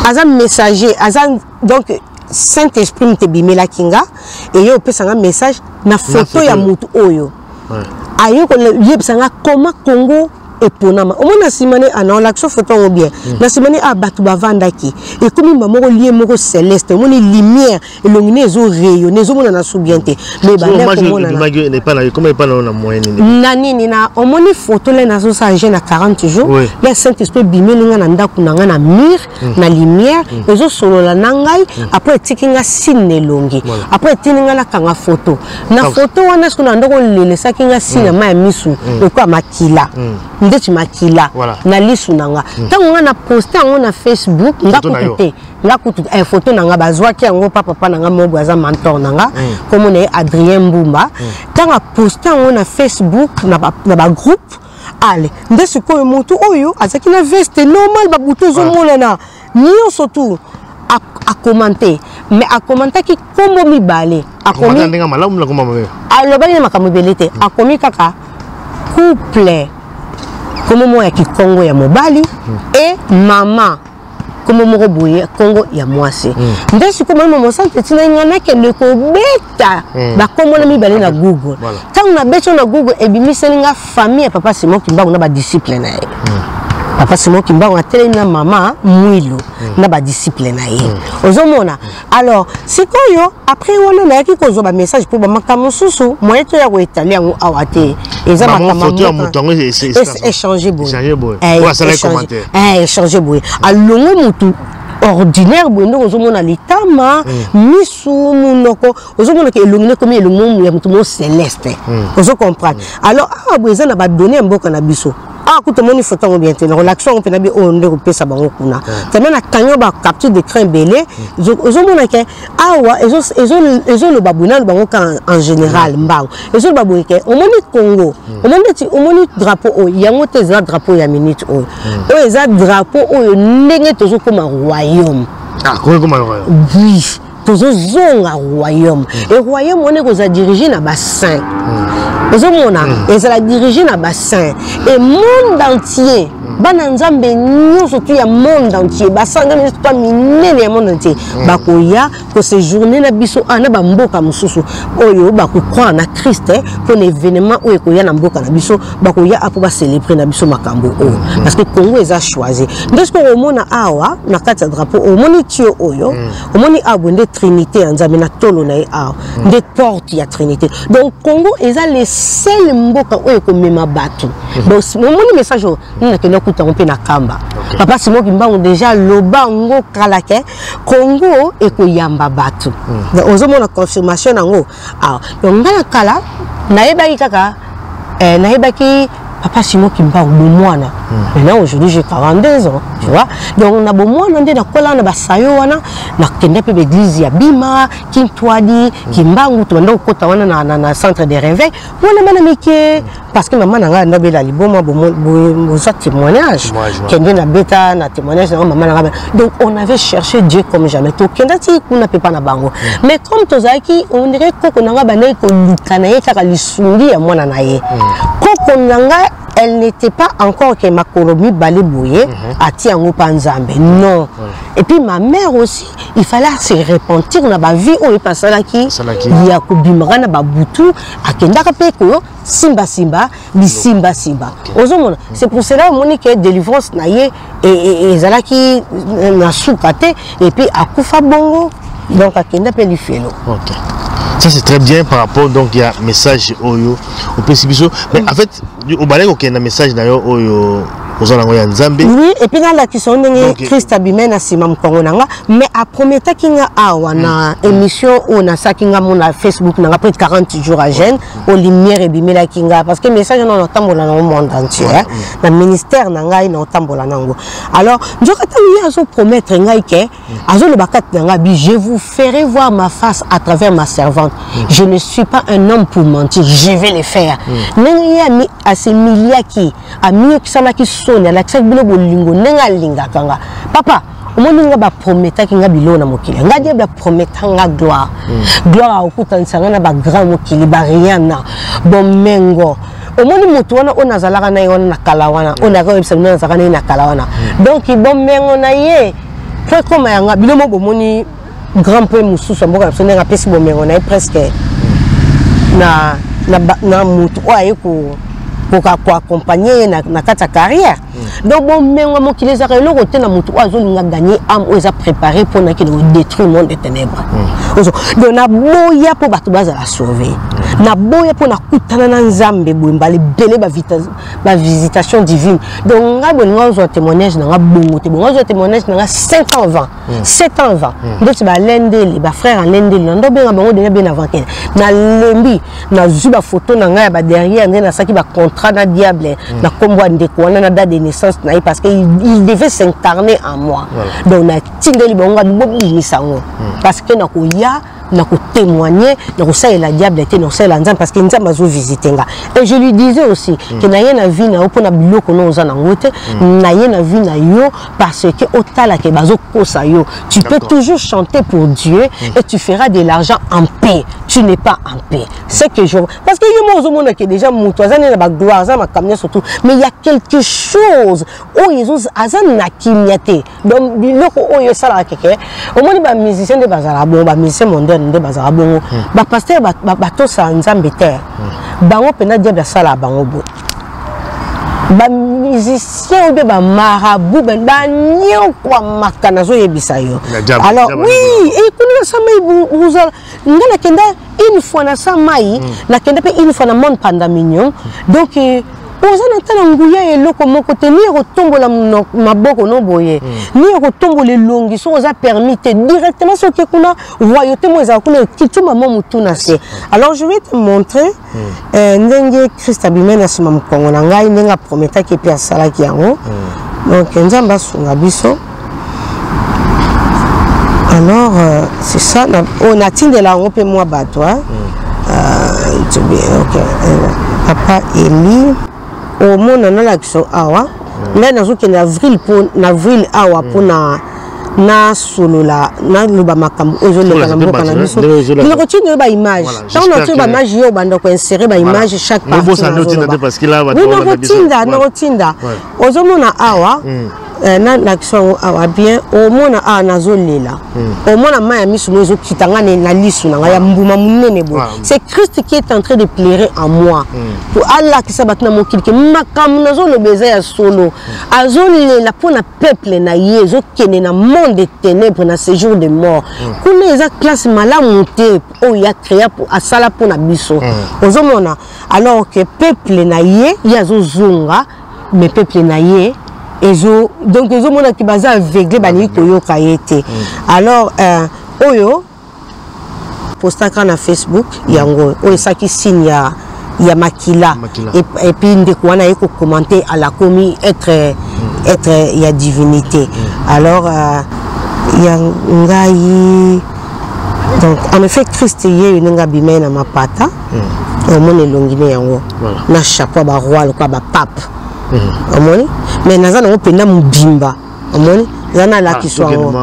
Aza messager, aza donc Saint Esprit moto ebimelaki nga eye opesanga message. Na photo ya motu oyo aye koyebisa nga koma Congo eponama. Omoni na nsima ne ana olakisa foto yango bien. Na nsima ne a bato bavandaki, ekomi mba moko lie moko céleste, omoni lumière, elongi ne ezo rayonne, ezomonana su bien te, mais banda komonana na nini na omoni photo le nazosala jeune na 40 jours. Le Saint Esprit ebimeli nga na ndako na nga na mur na lumière, ezosolola na ngai. Après etiki nga signe na elongi, après etindi nga nakanga photo. Na photo wana soki na ndako olelesaki nga signe ya mai ya misu lokola makila, ndeti makila na lisu na nga. Ntango nga na poste yango na Facebook, nga kutu te, nga kutu photo na nga bazwaki yango pa papa na nga mobo aza mentor na nga, kombo na ye Adrien Mbumba. Ntango aposte yango na Facebook na bagroupe, ale nde sikoyo motu oyo azalaki na veste normal, babutu ezomonana nyonso tu, akomante. Mais akomantaki kombo mibale. Alobaki na makambo ebele te, akomi kaka couple, kombo moko ya kikongo ya mobali e mama, kombo moko boye kongo ya mwasi. Nde sikoyo Molimo Mosantu etinaki ngai nakende kobeta bakombo na mibale na Google. Ntango nabeti na Google, ebimiseli nga famille ya papa Simon Kimbangu na badisciple na ye. Papa Simon Kimbangu atelemi na mama Mwilu na badisciple na ye, ozomona. Alors sikoyo après wana nayaki kozwa bamessage mpo bamakambo mosusu moye to ya koetali yango awa te. Eza makambo échange boye, échange boye, alongwe motu ordinaire boye ndenge ozomona litama, misu, monoko, ozomona ke elongi nekomi elongi ya motu mo céleste, ozo comprendre. Alors awa boye eza na badonné ya mboka na biso. Awa kuta omoni photo yango bien te, na relaxation yango mpena bi oyo nde kopesa bango kuna teme nakangi yo bacapture d'écran ebele. Ozomona ke awa ezoloba boye, naloba yango ka en général mbango, ezoloba boye ke omoni Congo, omoni neti omoni drapeau oyo, yango te eza drapeau ya minute oyo. Oyo eza drapeau oyo ndenge tozokóma royaume. Oui, tozozonga royaume e royaume wana ekozala dirige na basaint. Ozomona, ezala dirige na basaint e monde entier, bana Nzambe nyonso tu ya monde entier, basaint Nzambe nyonso to minene ya monde entier bakoya koséjourne na biso a na bamboka mosusu oyo bakocroire na Christ mpona événement oyo ekoya na mboka na biso. Bakoya apo bacélébre na biso makambo oyo parce que Congo eza choisi. Nde soki omona awa na kati ya drapeau, omoni tio oyo, omoni awa boye nde trinité ya Nzambe na tolo na ye, awa nde porte ya trinité. Donc Congo eza le seul mboka oyo ekomema bato. Donc omoni message oyo nini nakende okutango mpe na Kamba, papa Simon Kimbangu déjà loba yango kala ke Congo ekoyamba bato. Donc ozomona confirmation nango awa. Donc ngai na kala nayebaki kaka, nayebaki papa Simon Kimbangu bomwana. Maintenant aujourd'hui j'ai 42 ans, tu vois. Donc na bomwana nde nakola na basayo wana, nakende mpe baeglise ya Bima, Kintwadi, Kimbangu, tobanda kokota wana na centre de réveil wana bana mike, parce que mama na ngai andobela liboma. Bozwa témoignage, kende nabeta na témoignage na mama na ngai. Donc on avait cherché Dieu comme jamais, tokenda ti kuna mpe pa na bango. Mais comme tozalaki, on dirait koko na ngai bandaki koluka na ye kaka lisungi ya mwana na ye. Koko na ngai, elle n'était pas encore ke makolo mibale boye atia yango mpa Nzambe, non. Et puis ma mère aussi, il fallait se repentir na bavie oyo epe asalaki ya kobimaka na babutu, akendaka mpe koyo simbasimba bisimbasimba, ozomona. C'est pour cela omoni ke délivrance na ye ezalaki na suka te et puis akufa bongo, donc akenda mpe lifelo. Ok. Ça c'est très bien par rapport, donc il y a message oyo opesi biso. Mais en fait obandaki kokende na message na yo oyo oza nango ya Nzambe. Oui, et puis nalakisa yo ndenge Christ abime na nsima mokongo na nga, mais aprometaki nga awa na émission oyo nasalaki nga mo na Facebook na nga près de 40 jours à jeûne, oyo lumière ebimelaki nga, parce que message wana naotambola nango monde entier, hein, na ministère na ngai naotambola nango. Alors nzoka ntango ye azopromettre ngai ke azoloba kati na ngai bi: "Je vous ferai voir ma face à travers ma servante, je ne suis pas un homme pour mentir, je vais le faire." Ndenge ye asemiliaki, amiyokisamaki soni, alakisaki bino bolingo ndenge alingaka nga. Papa, omoni nga baprometaki nga biloko na mokili, nga diable aprometa nga gloire, gloire akokutanisa nga na bagrand mokili, bariana bomengo. Omoni motu wana oyo nazalaka na ye wana na kala wana, oyo nayaka oyebisa bino nazalaka na ye na kala wana, donc bomengo na ye po ekóma yanga bino mo. Bomoni grand mpe mosusu ya mboka na biso ndenge apesi bomengo na ye presque. na, na, na motu oyo aye koka koaccompagne ye na, na kati ya carrière. Donc bomengo mokili ezalaka eloko te na motu oyo azolinga gagner âme oyo eza préparé mpona akende kodétruire monde de ténèbres. Donc naboya mpo bato bazala sauve, naboya mpo nakutana na Nzambe boye mbala ebele, bavisitation divine. Donc ngai bolinga ozwa témoignage na nga bongo te, bongo ozwa témoignage na nga 5 ans avant, 7 ans avant. Ndeti balendele, bafrère alendele na ndobenga bango déjà bien avant kende. Nalembi, nazwi bafoto na ngai ya baderrière nde nasalaki bacontrat na diable na nkombo ya ndeko wana, na date de naissance na ye, parce que il devait s'incarner en moi. Donc natindeli bango ngabi bobimisa yango, parce que nakoya, nakotémoigner, nakosalela diable te, nakosalela Nzambe, parce que Nzambe azovisite nga. Et je lui disais aussi que naye na vie na yo mpona biloko no oza nango te, naye na vie na yo parce que otalaka bazokosa yo. Tu peux toujours chanter pour Dieu et tu feras de l'argent en paix. Tu n'es pas en paix, c'est que je, parce que yo mo ozomona ke déjà moto aza nde na bagloire, aza makambo nyonso tout, mais il y a quelque chose oyo aza na kimia te. Donc biloko oyo esalaka keke, omoni bamusicien nde bazala bongo, bamusicien mondaine nde bazala bongo, bapasteur batosala Nzambe te, bango mpenza diable asalaka bango boye. Bamusicien oyo bamarabu banyokwamaka, nazoyebisa yo. Alors oui, ekuni nasa mai ozala nga nakenda une fois na sa mai, nakenda mpe une fois na monde pandaminium. Donc oza na ta na nguya eloko moko te, ni ya kotombola maboko no boye, ni ya kotombola elongi. Soki oza permis te, directement soki kuna royauté mo ezala kuna, ekituma mo motu na se. Alors je vais te montrer ndenge Christ abimai na nsima mokongo na ngai, ndenge aprometaki epe asalaki yango. Donc Nzambe asunga biso. Alors c'est ça, oyo natindela yango mpe mwa bato. Ok, papa Eli, omona nalakisa awa ngai nazokende avril, mpo na avril awa mpona nasolola, naloba makambo oyo ezoleka na mboka na biso. Nakotinda baimage. Ntango natie baimage, yo obanda koinsérer baimage chaque partie. Nakotinda, nakotinda. Ozomona awa, nalakisa yango awa bien. Omona awa nazolela, omona mai ya miso mo ezokita nga na lisu na ngai ya mbuma monene boye. C'est Christ qui est en train de pleurer en moi po alakisa bato na mokili ke makambo nazoloba eza ya solo. Azolela mpo na peuple na ye ezokende na monde de ténèbre, na séjour de mort. Kuna eza classe malamu te oyo ya créa asala mpo na biso. Ozomona, alors que peuple na ye, ye azozonga, mais peuple na ye ezo, donc ezomonaki baza aveugle, balingi koyoka ye te. Alors oyo postaka na Facebook yango oyo esaki signe ya makila, et puis ndeko wana aye kocommenter, alakomi être ya divinité. Alors ya ngai, donc en effet Christ ye oyo ndenge abimai na mapata, omona elongi ne yango na chapeau ya baroi lokola bapape, omoni. Mais naza nango mpenza mobimba, omoni, eza nalakiswa yango,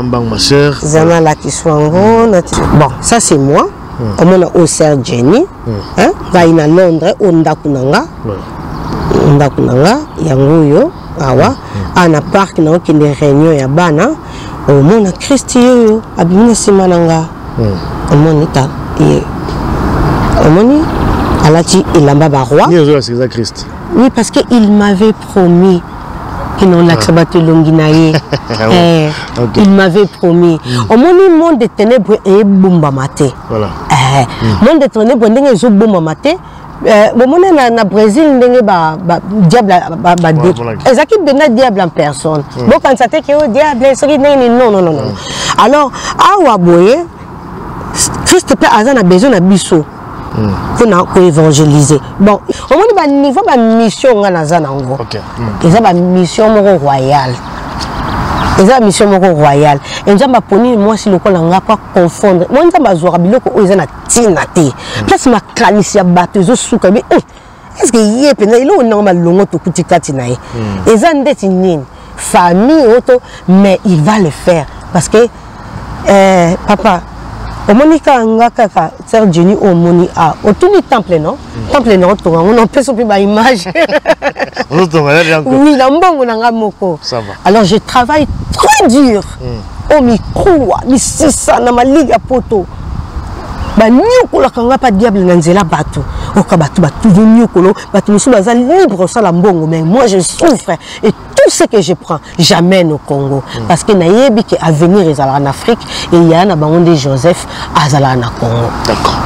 eza nalakiswa yango. Bon, ça c'est moi. Omona oyo sœur Jenny, ngai na Londres, oyo ndako na nga, ndako na nga yango oyo awa. Awa na park naokende réunion ya bana. Omona Christ oyo abimi na nsima na nga, omoni ta ye, omoni alati elamba baroi. Oui, parce que il m'avait promis ke naolakisa bato elongi na ye. Il m'avait promis. Omoni, monde de ténèbre ebombama te. Monde de ténèbre ndenge ezobombama te, bomoni na Brésil ndenge diable ezalaki mpenza diable en personne. Bokanisa te ke o diable soki ndenge nini. Non, non, non, non. Alors awa boye, Christ mpe aza na besoin na biso mpona koévangéliser. Bon, omoni baniveau bamission nga naza nango, eza bamission moko royale, eza mission moko royale. E Nzambe aponi mwasi lokola nga po aconfondre mo. Nzambe azwaka biloko oyo eza na ntina te, place makanisi ya bato ezosuka bi est ce que ye mpenza eloko nango malongo tokuti kati na ye eza ndeti nini, famille oyo to. Mais il va le faire parce que papa, omoni kaka nga kaka sœur Jenny oyo omoni a otuni temple non, temple na otonga yango, napesa mpe baimage. Oui, na mbongo na nga moko. Alors je travaille très dur, oyo mikuwa misisa na maliga poto. Banyokolaka nga mpa diable na nzela bato. Oka bato batuzonyokolo, bato mosusu baza libre kosala mbongo, mais moi je souffre et tout ce que je prends j'amène au Congo. Parce que nayebi ke avenir ezalaka na Afrique et yaya na bango nde Joseph azalaka na Congo. D'accord.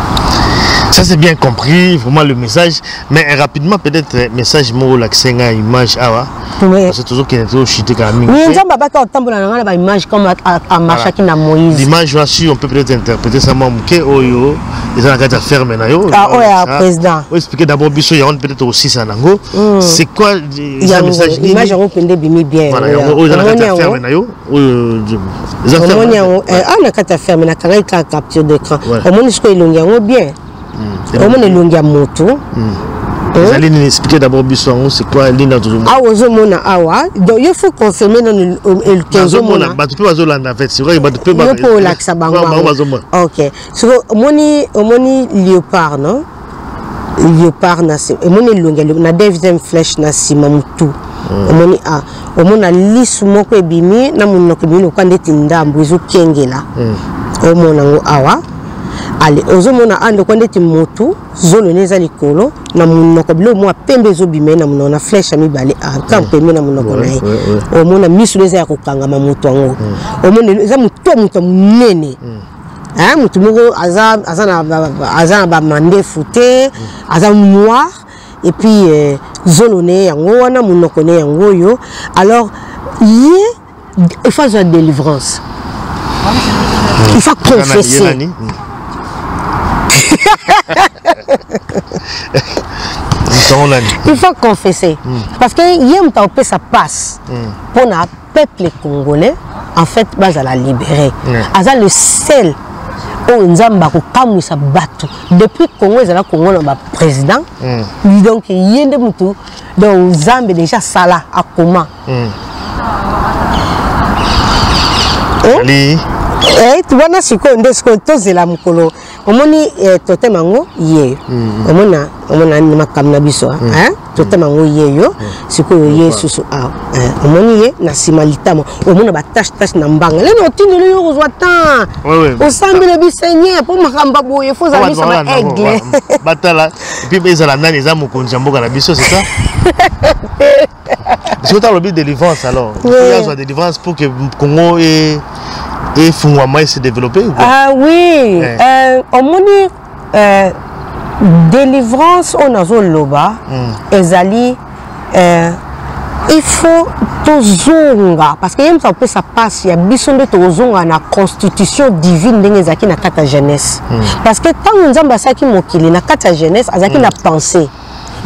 Ça c'est bien compris, vraiment le message. Mais rapidement peut-être message moko lakisa nga image awa. Parce que toujours qu'il y a toujours chuté quand même. Oui, nzambe abaka otambola na nga na ba image comme amarchaki na Moïse. L'image là, si on peut peut-être interpréter ça moi muke oyo eza na kati ya ferme na yo. Ah oyo ya président. O expliquer d'abord biso ya on peut-être aussi ça nango. C'est quoi eza message nini? Image yango pende bimi bien. Voilà, yango oyo eza na kati ya ferme na yo. Oyo eza ferme. Omoni yango ah na kati ya ferme na kangaki kaka capture d'écran. Omoni sikoyo elongi yango bien. Omoni elongi ya moto. Ezali nini? Expliquer d'abord biso yango, c'est quoi linda tozomona? Awa ozomona awa, donc yo faut confirmer nanu ke ozomona. Bato mpe bazolanda en fait, c'est vrai, bato mpe yo mpo olakisa bango bango bazomona. Ok, siko omoni, omoni léopard, non, léopard na omoni elongi na deuxième flèche na nsima motu. Omoni a omona lisu moko ebimi na monoko, ebimi lokola ndeti ndambo ezokengela. Omona yango awa. Ale ozomona a ndoko ndeti motu, zolo ne eza likolo na monoko, biloko mwa pembe ezobima ye na monoko na flèche ya mibale a ka pembe na monoko na ye. Omona miso eza ya kokangama, moto yango omona eza motu ya moto ya monene, motu moko aza aza na bamandefu te, aza noir et puis zolo ne yango wana, monoko ne yango oyo. Alors ye il faut azwa délivrance, il faut confesser. Il faut confesser parce que ye moto akopesa passe mpona peuple congolais en fait bazala libéré. Aza le seul oyo Nzambe akokamwisa bato depuis Congo ezala Congo na baprésident. Donc ye nde motu, donc Nzambe déjà asala akoma. Wana sikoyo nde sikoyo tozela mokolo omoni totem yango ye omona, omona makambo na biso, totem yango ye yo sikoyo ye susu awa omoni ye na nsima litama, omona batache tache na mbanga lelo otindeli yo kozwa temps osambela bi Seigneur mpo makambo boye fo ozala miso ba aigle. Batala et puis ezala nani? Eza mokonzi ya mboka na biso, c'est ça? Soki alobi délivrance, alors azwa délivrance pour que Congo efungwama e se développer. Ah oui, omoni délivrance oyo nazoloba ezali il faut tozonga, parce que ye moto akopesa mpasi ya biso nde tokozonga na constitution divine ndenge ezalaki na kati ya jeunesse. Parce que ntango Nzambe asalaki mokili na kati ya jeunesse, azalaki na pensée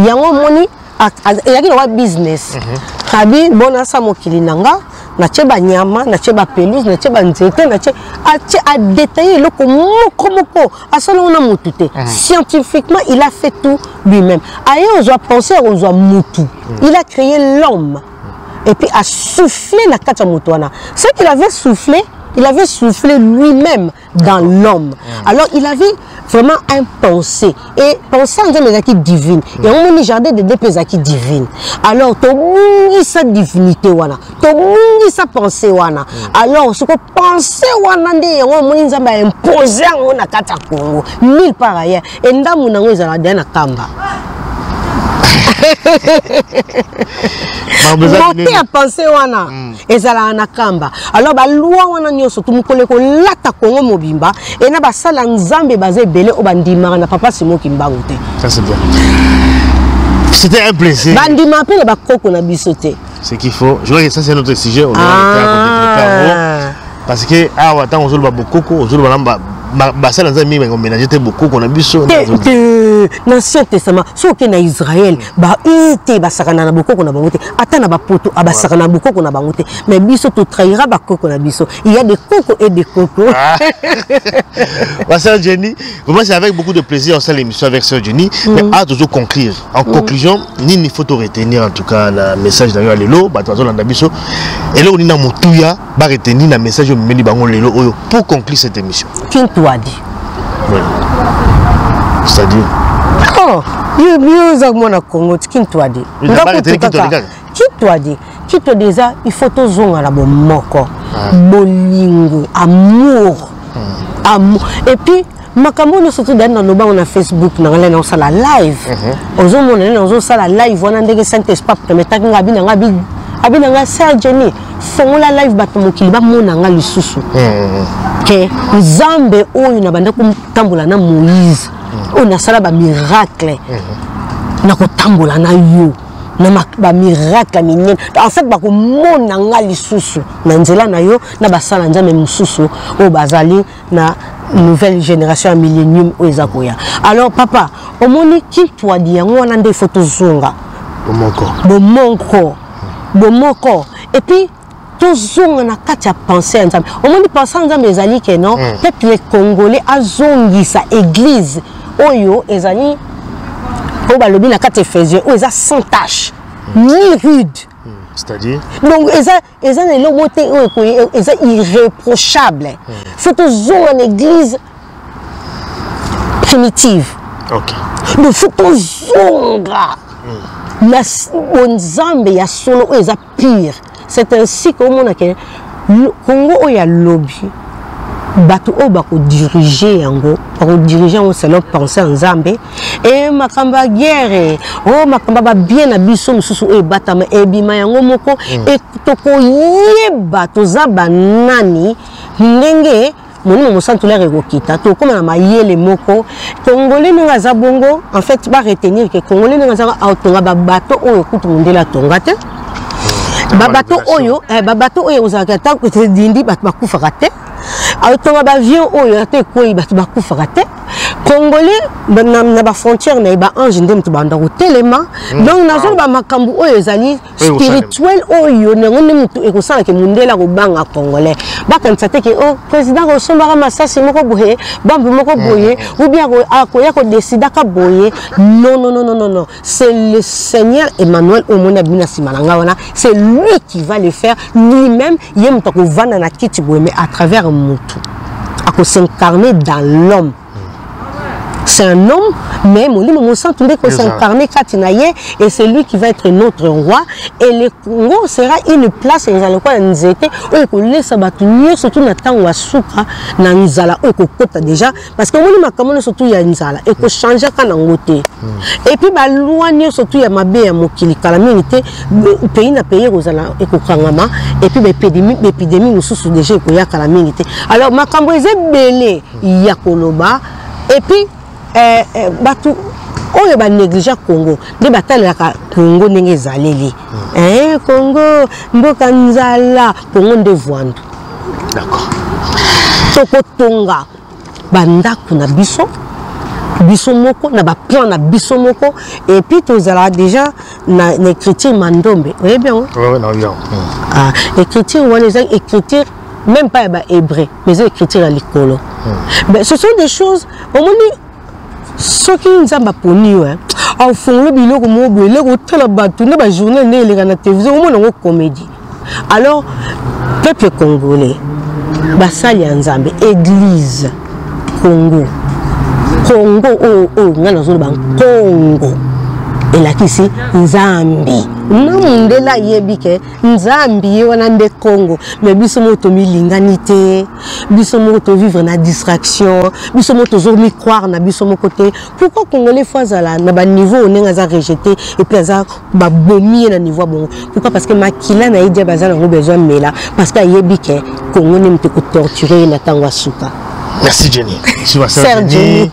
yango. Omoni ezalaki lokola business abi bon, asa mokili na nga, natie banyama, natie bapelouse, natie banzete, natie, atie adétaillé eloko moko moko, asala ngo na motu te. Scientifiquement il a fait tout lui-même. Aye ozwa pensée ya kozwa mutu, il a créé l'homme et puis a soufflé na kati ya motu wana. Ce qu'il avait soufflé, il avait soufflé lui-même dans l'homme. Alors il avait vraiment un pensée et pensée Nzambe ezalaki divine. Yango moni jardin de mpe ezalaki divine. Alors tobungisa divinité wana, tobungisa pensée wana. Alors soko pensée wana nde yango omoni Nzambe aimpose yango na kati ya Congo, nulle part ailleurs. E ndambu nango ezalaka deya na kamba mote ya pensée wana ezalaka na kamba. Alors balwa wana nyonso tu mokolo ekolata Kongo mobimba e na basala Nzambe baza ebele oyo bandimaka na papa Simon Kimbangu te. Ça c'est bien, c'était un plaisir. Bandimaka mpe na bakoko na biso te. Ce qu'il faut, je crois que ça c'est notre sujet, on ah. Parce que awa ntango ozoloba bokoko, ozoloba na basala Nzambe mingi bakomélange te bokoko na biso. Na Ancien Testament, soki oke na Israel bae te, basakana na bokoko na bango te. Ata na bapoto abasakana na bokoko na bango te, mais biso totrahira bakoko na biso. Il y a des koko et des koko. Ah. Sœur Jenny, vraiment c'est avec beaucoup de plaisir on sait l'émission avec Sœur Jenny, mais à toujours conclure. En conclusion, nini faut retenir en tout cas na message d'ailleurs lelo bato bazolanda biso, eloko nini na motuya ba retenir na message omemeli bango lelo oyo pour conclure cette émission? Kintwadi. Oui. C'est-à-dire? Oh, yo oza mwana Congo, Kintwadi. Kitwadi, Kitwadi eza il faut tozonga na bomoko, bolingo, amour, amour. Et puis Makambo nyonso to dani naloba ngo na Facebook na ngai, naosala live. Ozomona nde nazosala live wana, ndenge Saint Esprit permettaki nga, abi na nga, abi na nga: "Sœur Jenny, fongola live, bato mokili bamona nga lisusu ke Nzambe oyo na banda kotambola na Moïse, oyo nasala bamiracle, na kotambola na yo na bamiracle ya minene. En fait, bakomona nga lisusu na nzela na yo na basala Nzambe mosusu oyo bazali na nouvelle génération ya millénium oyo eza koya." Alors papa, omoni kintwadi yango wana nde ifo tozonga. Bomoko. Bomoko, bomoko. Et puis tozonga na kati ya pensée ya Nzambe. Omoni, pensée ya Nzambe ezali ke non, peuple congolais azongisa église oyo ezali, oyo balobi na kati Éphésiens, oyo eza sans tache ni ride. C'est-à-dire? Donc eza na eloko te oyo eza irréprochable. Faut tozonga na église primitive. Donc faut tozonga na bonzambe ya solo oyo eza pire. C'est ainsi que omona ke Congo oyo ya lobi, bato oyo bakodiriger yango, bakodiriger yango selon pensée ya Nzambe. E makambo ya guerre oyo, makambo ya babien na biso mosusu oyo ebatama, ebima yango moko. E tokoyeba toza banani ndenge Molimo Mosantu lere ekokita, tokóma na mayele moko. Congolais ndenge aza bongo, en fait, baretenir ke Congolais ndenge aza, aotonga babato oyo kutu mondele atonga te, babato oyo ozalaka ntango dindi, bato bakufaka te. Aotonga baavion oyo ata ekwei, bato bakufaka te. Congolais na bafrontière na ye, baange nde moto banda kotelema. Donc nazoloba makambo oyo ezali spirituel, oyo nango nde moto ekosalaka mondele akobanga Congolais. Bakanisa te ke o président akosombaka masasi moko boye, bambu moko boye, ou bien akoya kodesidaka boye. Non, non, non, non, non, c'est le Seigneur Emmanuel. Omoni abimi na nsima na ngai wana, c'est lui qui va le faire lui-même. Ye moto akovanda na kiti boye, mais à travers motu akos'incarner dans l'homme. C'est un homme, mais Molimo Mosantu nde kos'incarner kati na ye, et c'est lui qui va être notre roi. Et le Congo sera une place ezala lokola nzete oyo ekolesa bato nyonso tu na ntango ya suka na nzala oyo ekokota déjà, parce que omoni makambo nyonso tu ya nzala ekochangeaka nango te. Et puis baloi nyonso tu ya mabe ya mokili, kala mingi te, pays na pays ekozala ekokangama. Et puis baépidémie mosusu déjà ekoya kala mingi te. Alors makambo eza ebele ya koloba. Et puis bato oyo banéglige Congo nde batalelaka Congo ndenge ezaleli. Congo mboka nzala, Congo nde vwandu. Tokotonga bandako na biso, biso moko, na baplan na biso moko. Et puis tozalaka déjà na écriture Mandombe, oyebi yango? Ah, écriture wana eza écriture même pas ya bahébreu, mais eza écriture ya likolo. Mais ce sont des choses, omoni, soki Nzambe aponi yo, afongola biloko moko boye, eloko otala bato nde bajournal nde eleka na télévision, omona yango comédie. Alors peuple congolais, basali ya Nzambe, église Congo, Congo oyo, oyo ngai nazoloba, Congo elakisi Nzambi. Na mondele ayebi ke Nzambi ye wana nde Congo. Mais biso moko tomilingani te, biso moko tovivre na distraction, biso moko tozomicroire na biso moko te. Pourquoi Congolais faut azala na baniveau ndenge aza rejeté et puis aza babomi ye na niveau ya bongo? Pourquoi? Parce que makila na ye dia baza nango besoin mela, parce que ayebi ke Congo nde moto ekotorture ye na ntango ya suka. Merci Jenny. Je ma sœur Jenny. Jenny.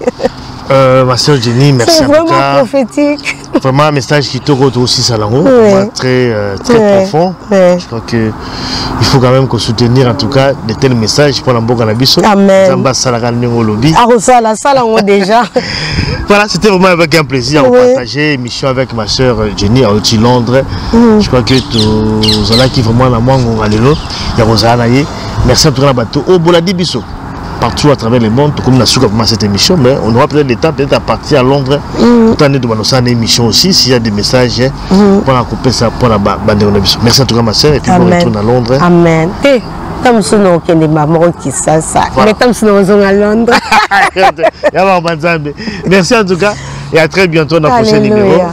Ma sœur Jenny, merci. C'est vraiment cas prophétique. Vraiment un message qui te retrouve aussi, Salango. Ouais. Vraiment très profond. Je crois que il faut quand même qu'on soutenir en tout cas de tels messages pour la mboka na biso. Amen. Nzambe asalaka ndenge olobi. Akosala, sala déjà. Voilà, c'était vraiment avec un plaisir de partager émission avec ma sœur Jenny à Londres. Je crois que tozalaki vraiment na mwa ngonga lelo ya kozala na ye. Merci en tout cas na bato oyo bolandi biso partout à travers le monde. Comme na suka vraiment cette émission, mais on aura peut-être le temps, peut-être à partir à Londres, autant de nous une émission aussi, s'il y a des messages pour la couper ça pour la bande. Merci en tout cas, ma sœur, et puis bon retour à Londres. Amen. Te, ntango mosusu na okende moko Kisasa, mais ntango mosusu na ozonga Londres. Ya Nzambe. Merci en tout cas et à très bientôt dans le prochain numéro.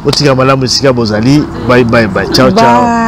Otika malamu esika bozali. Bye bye bye, ciao ciao.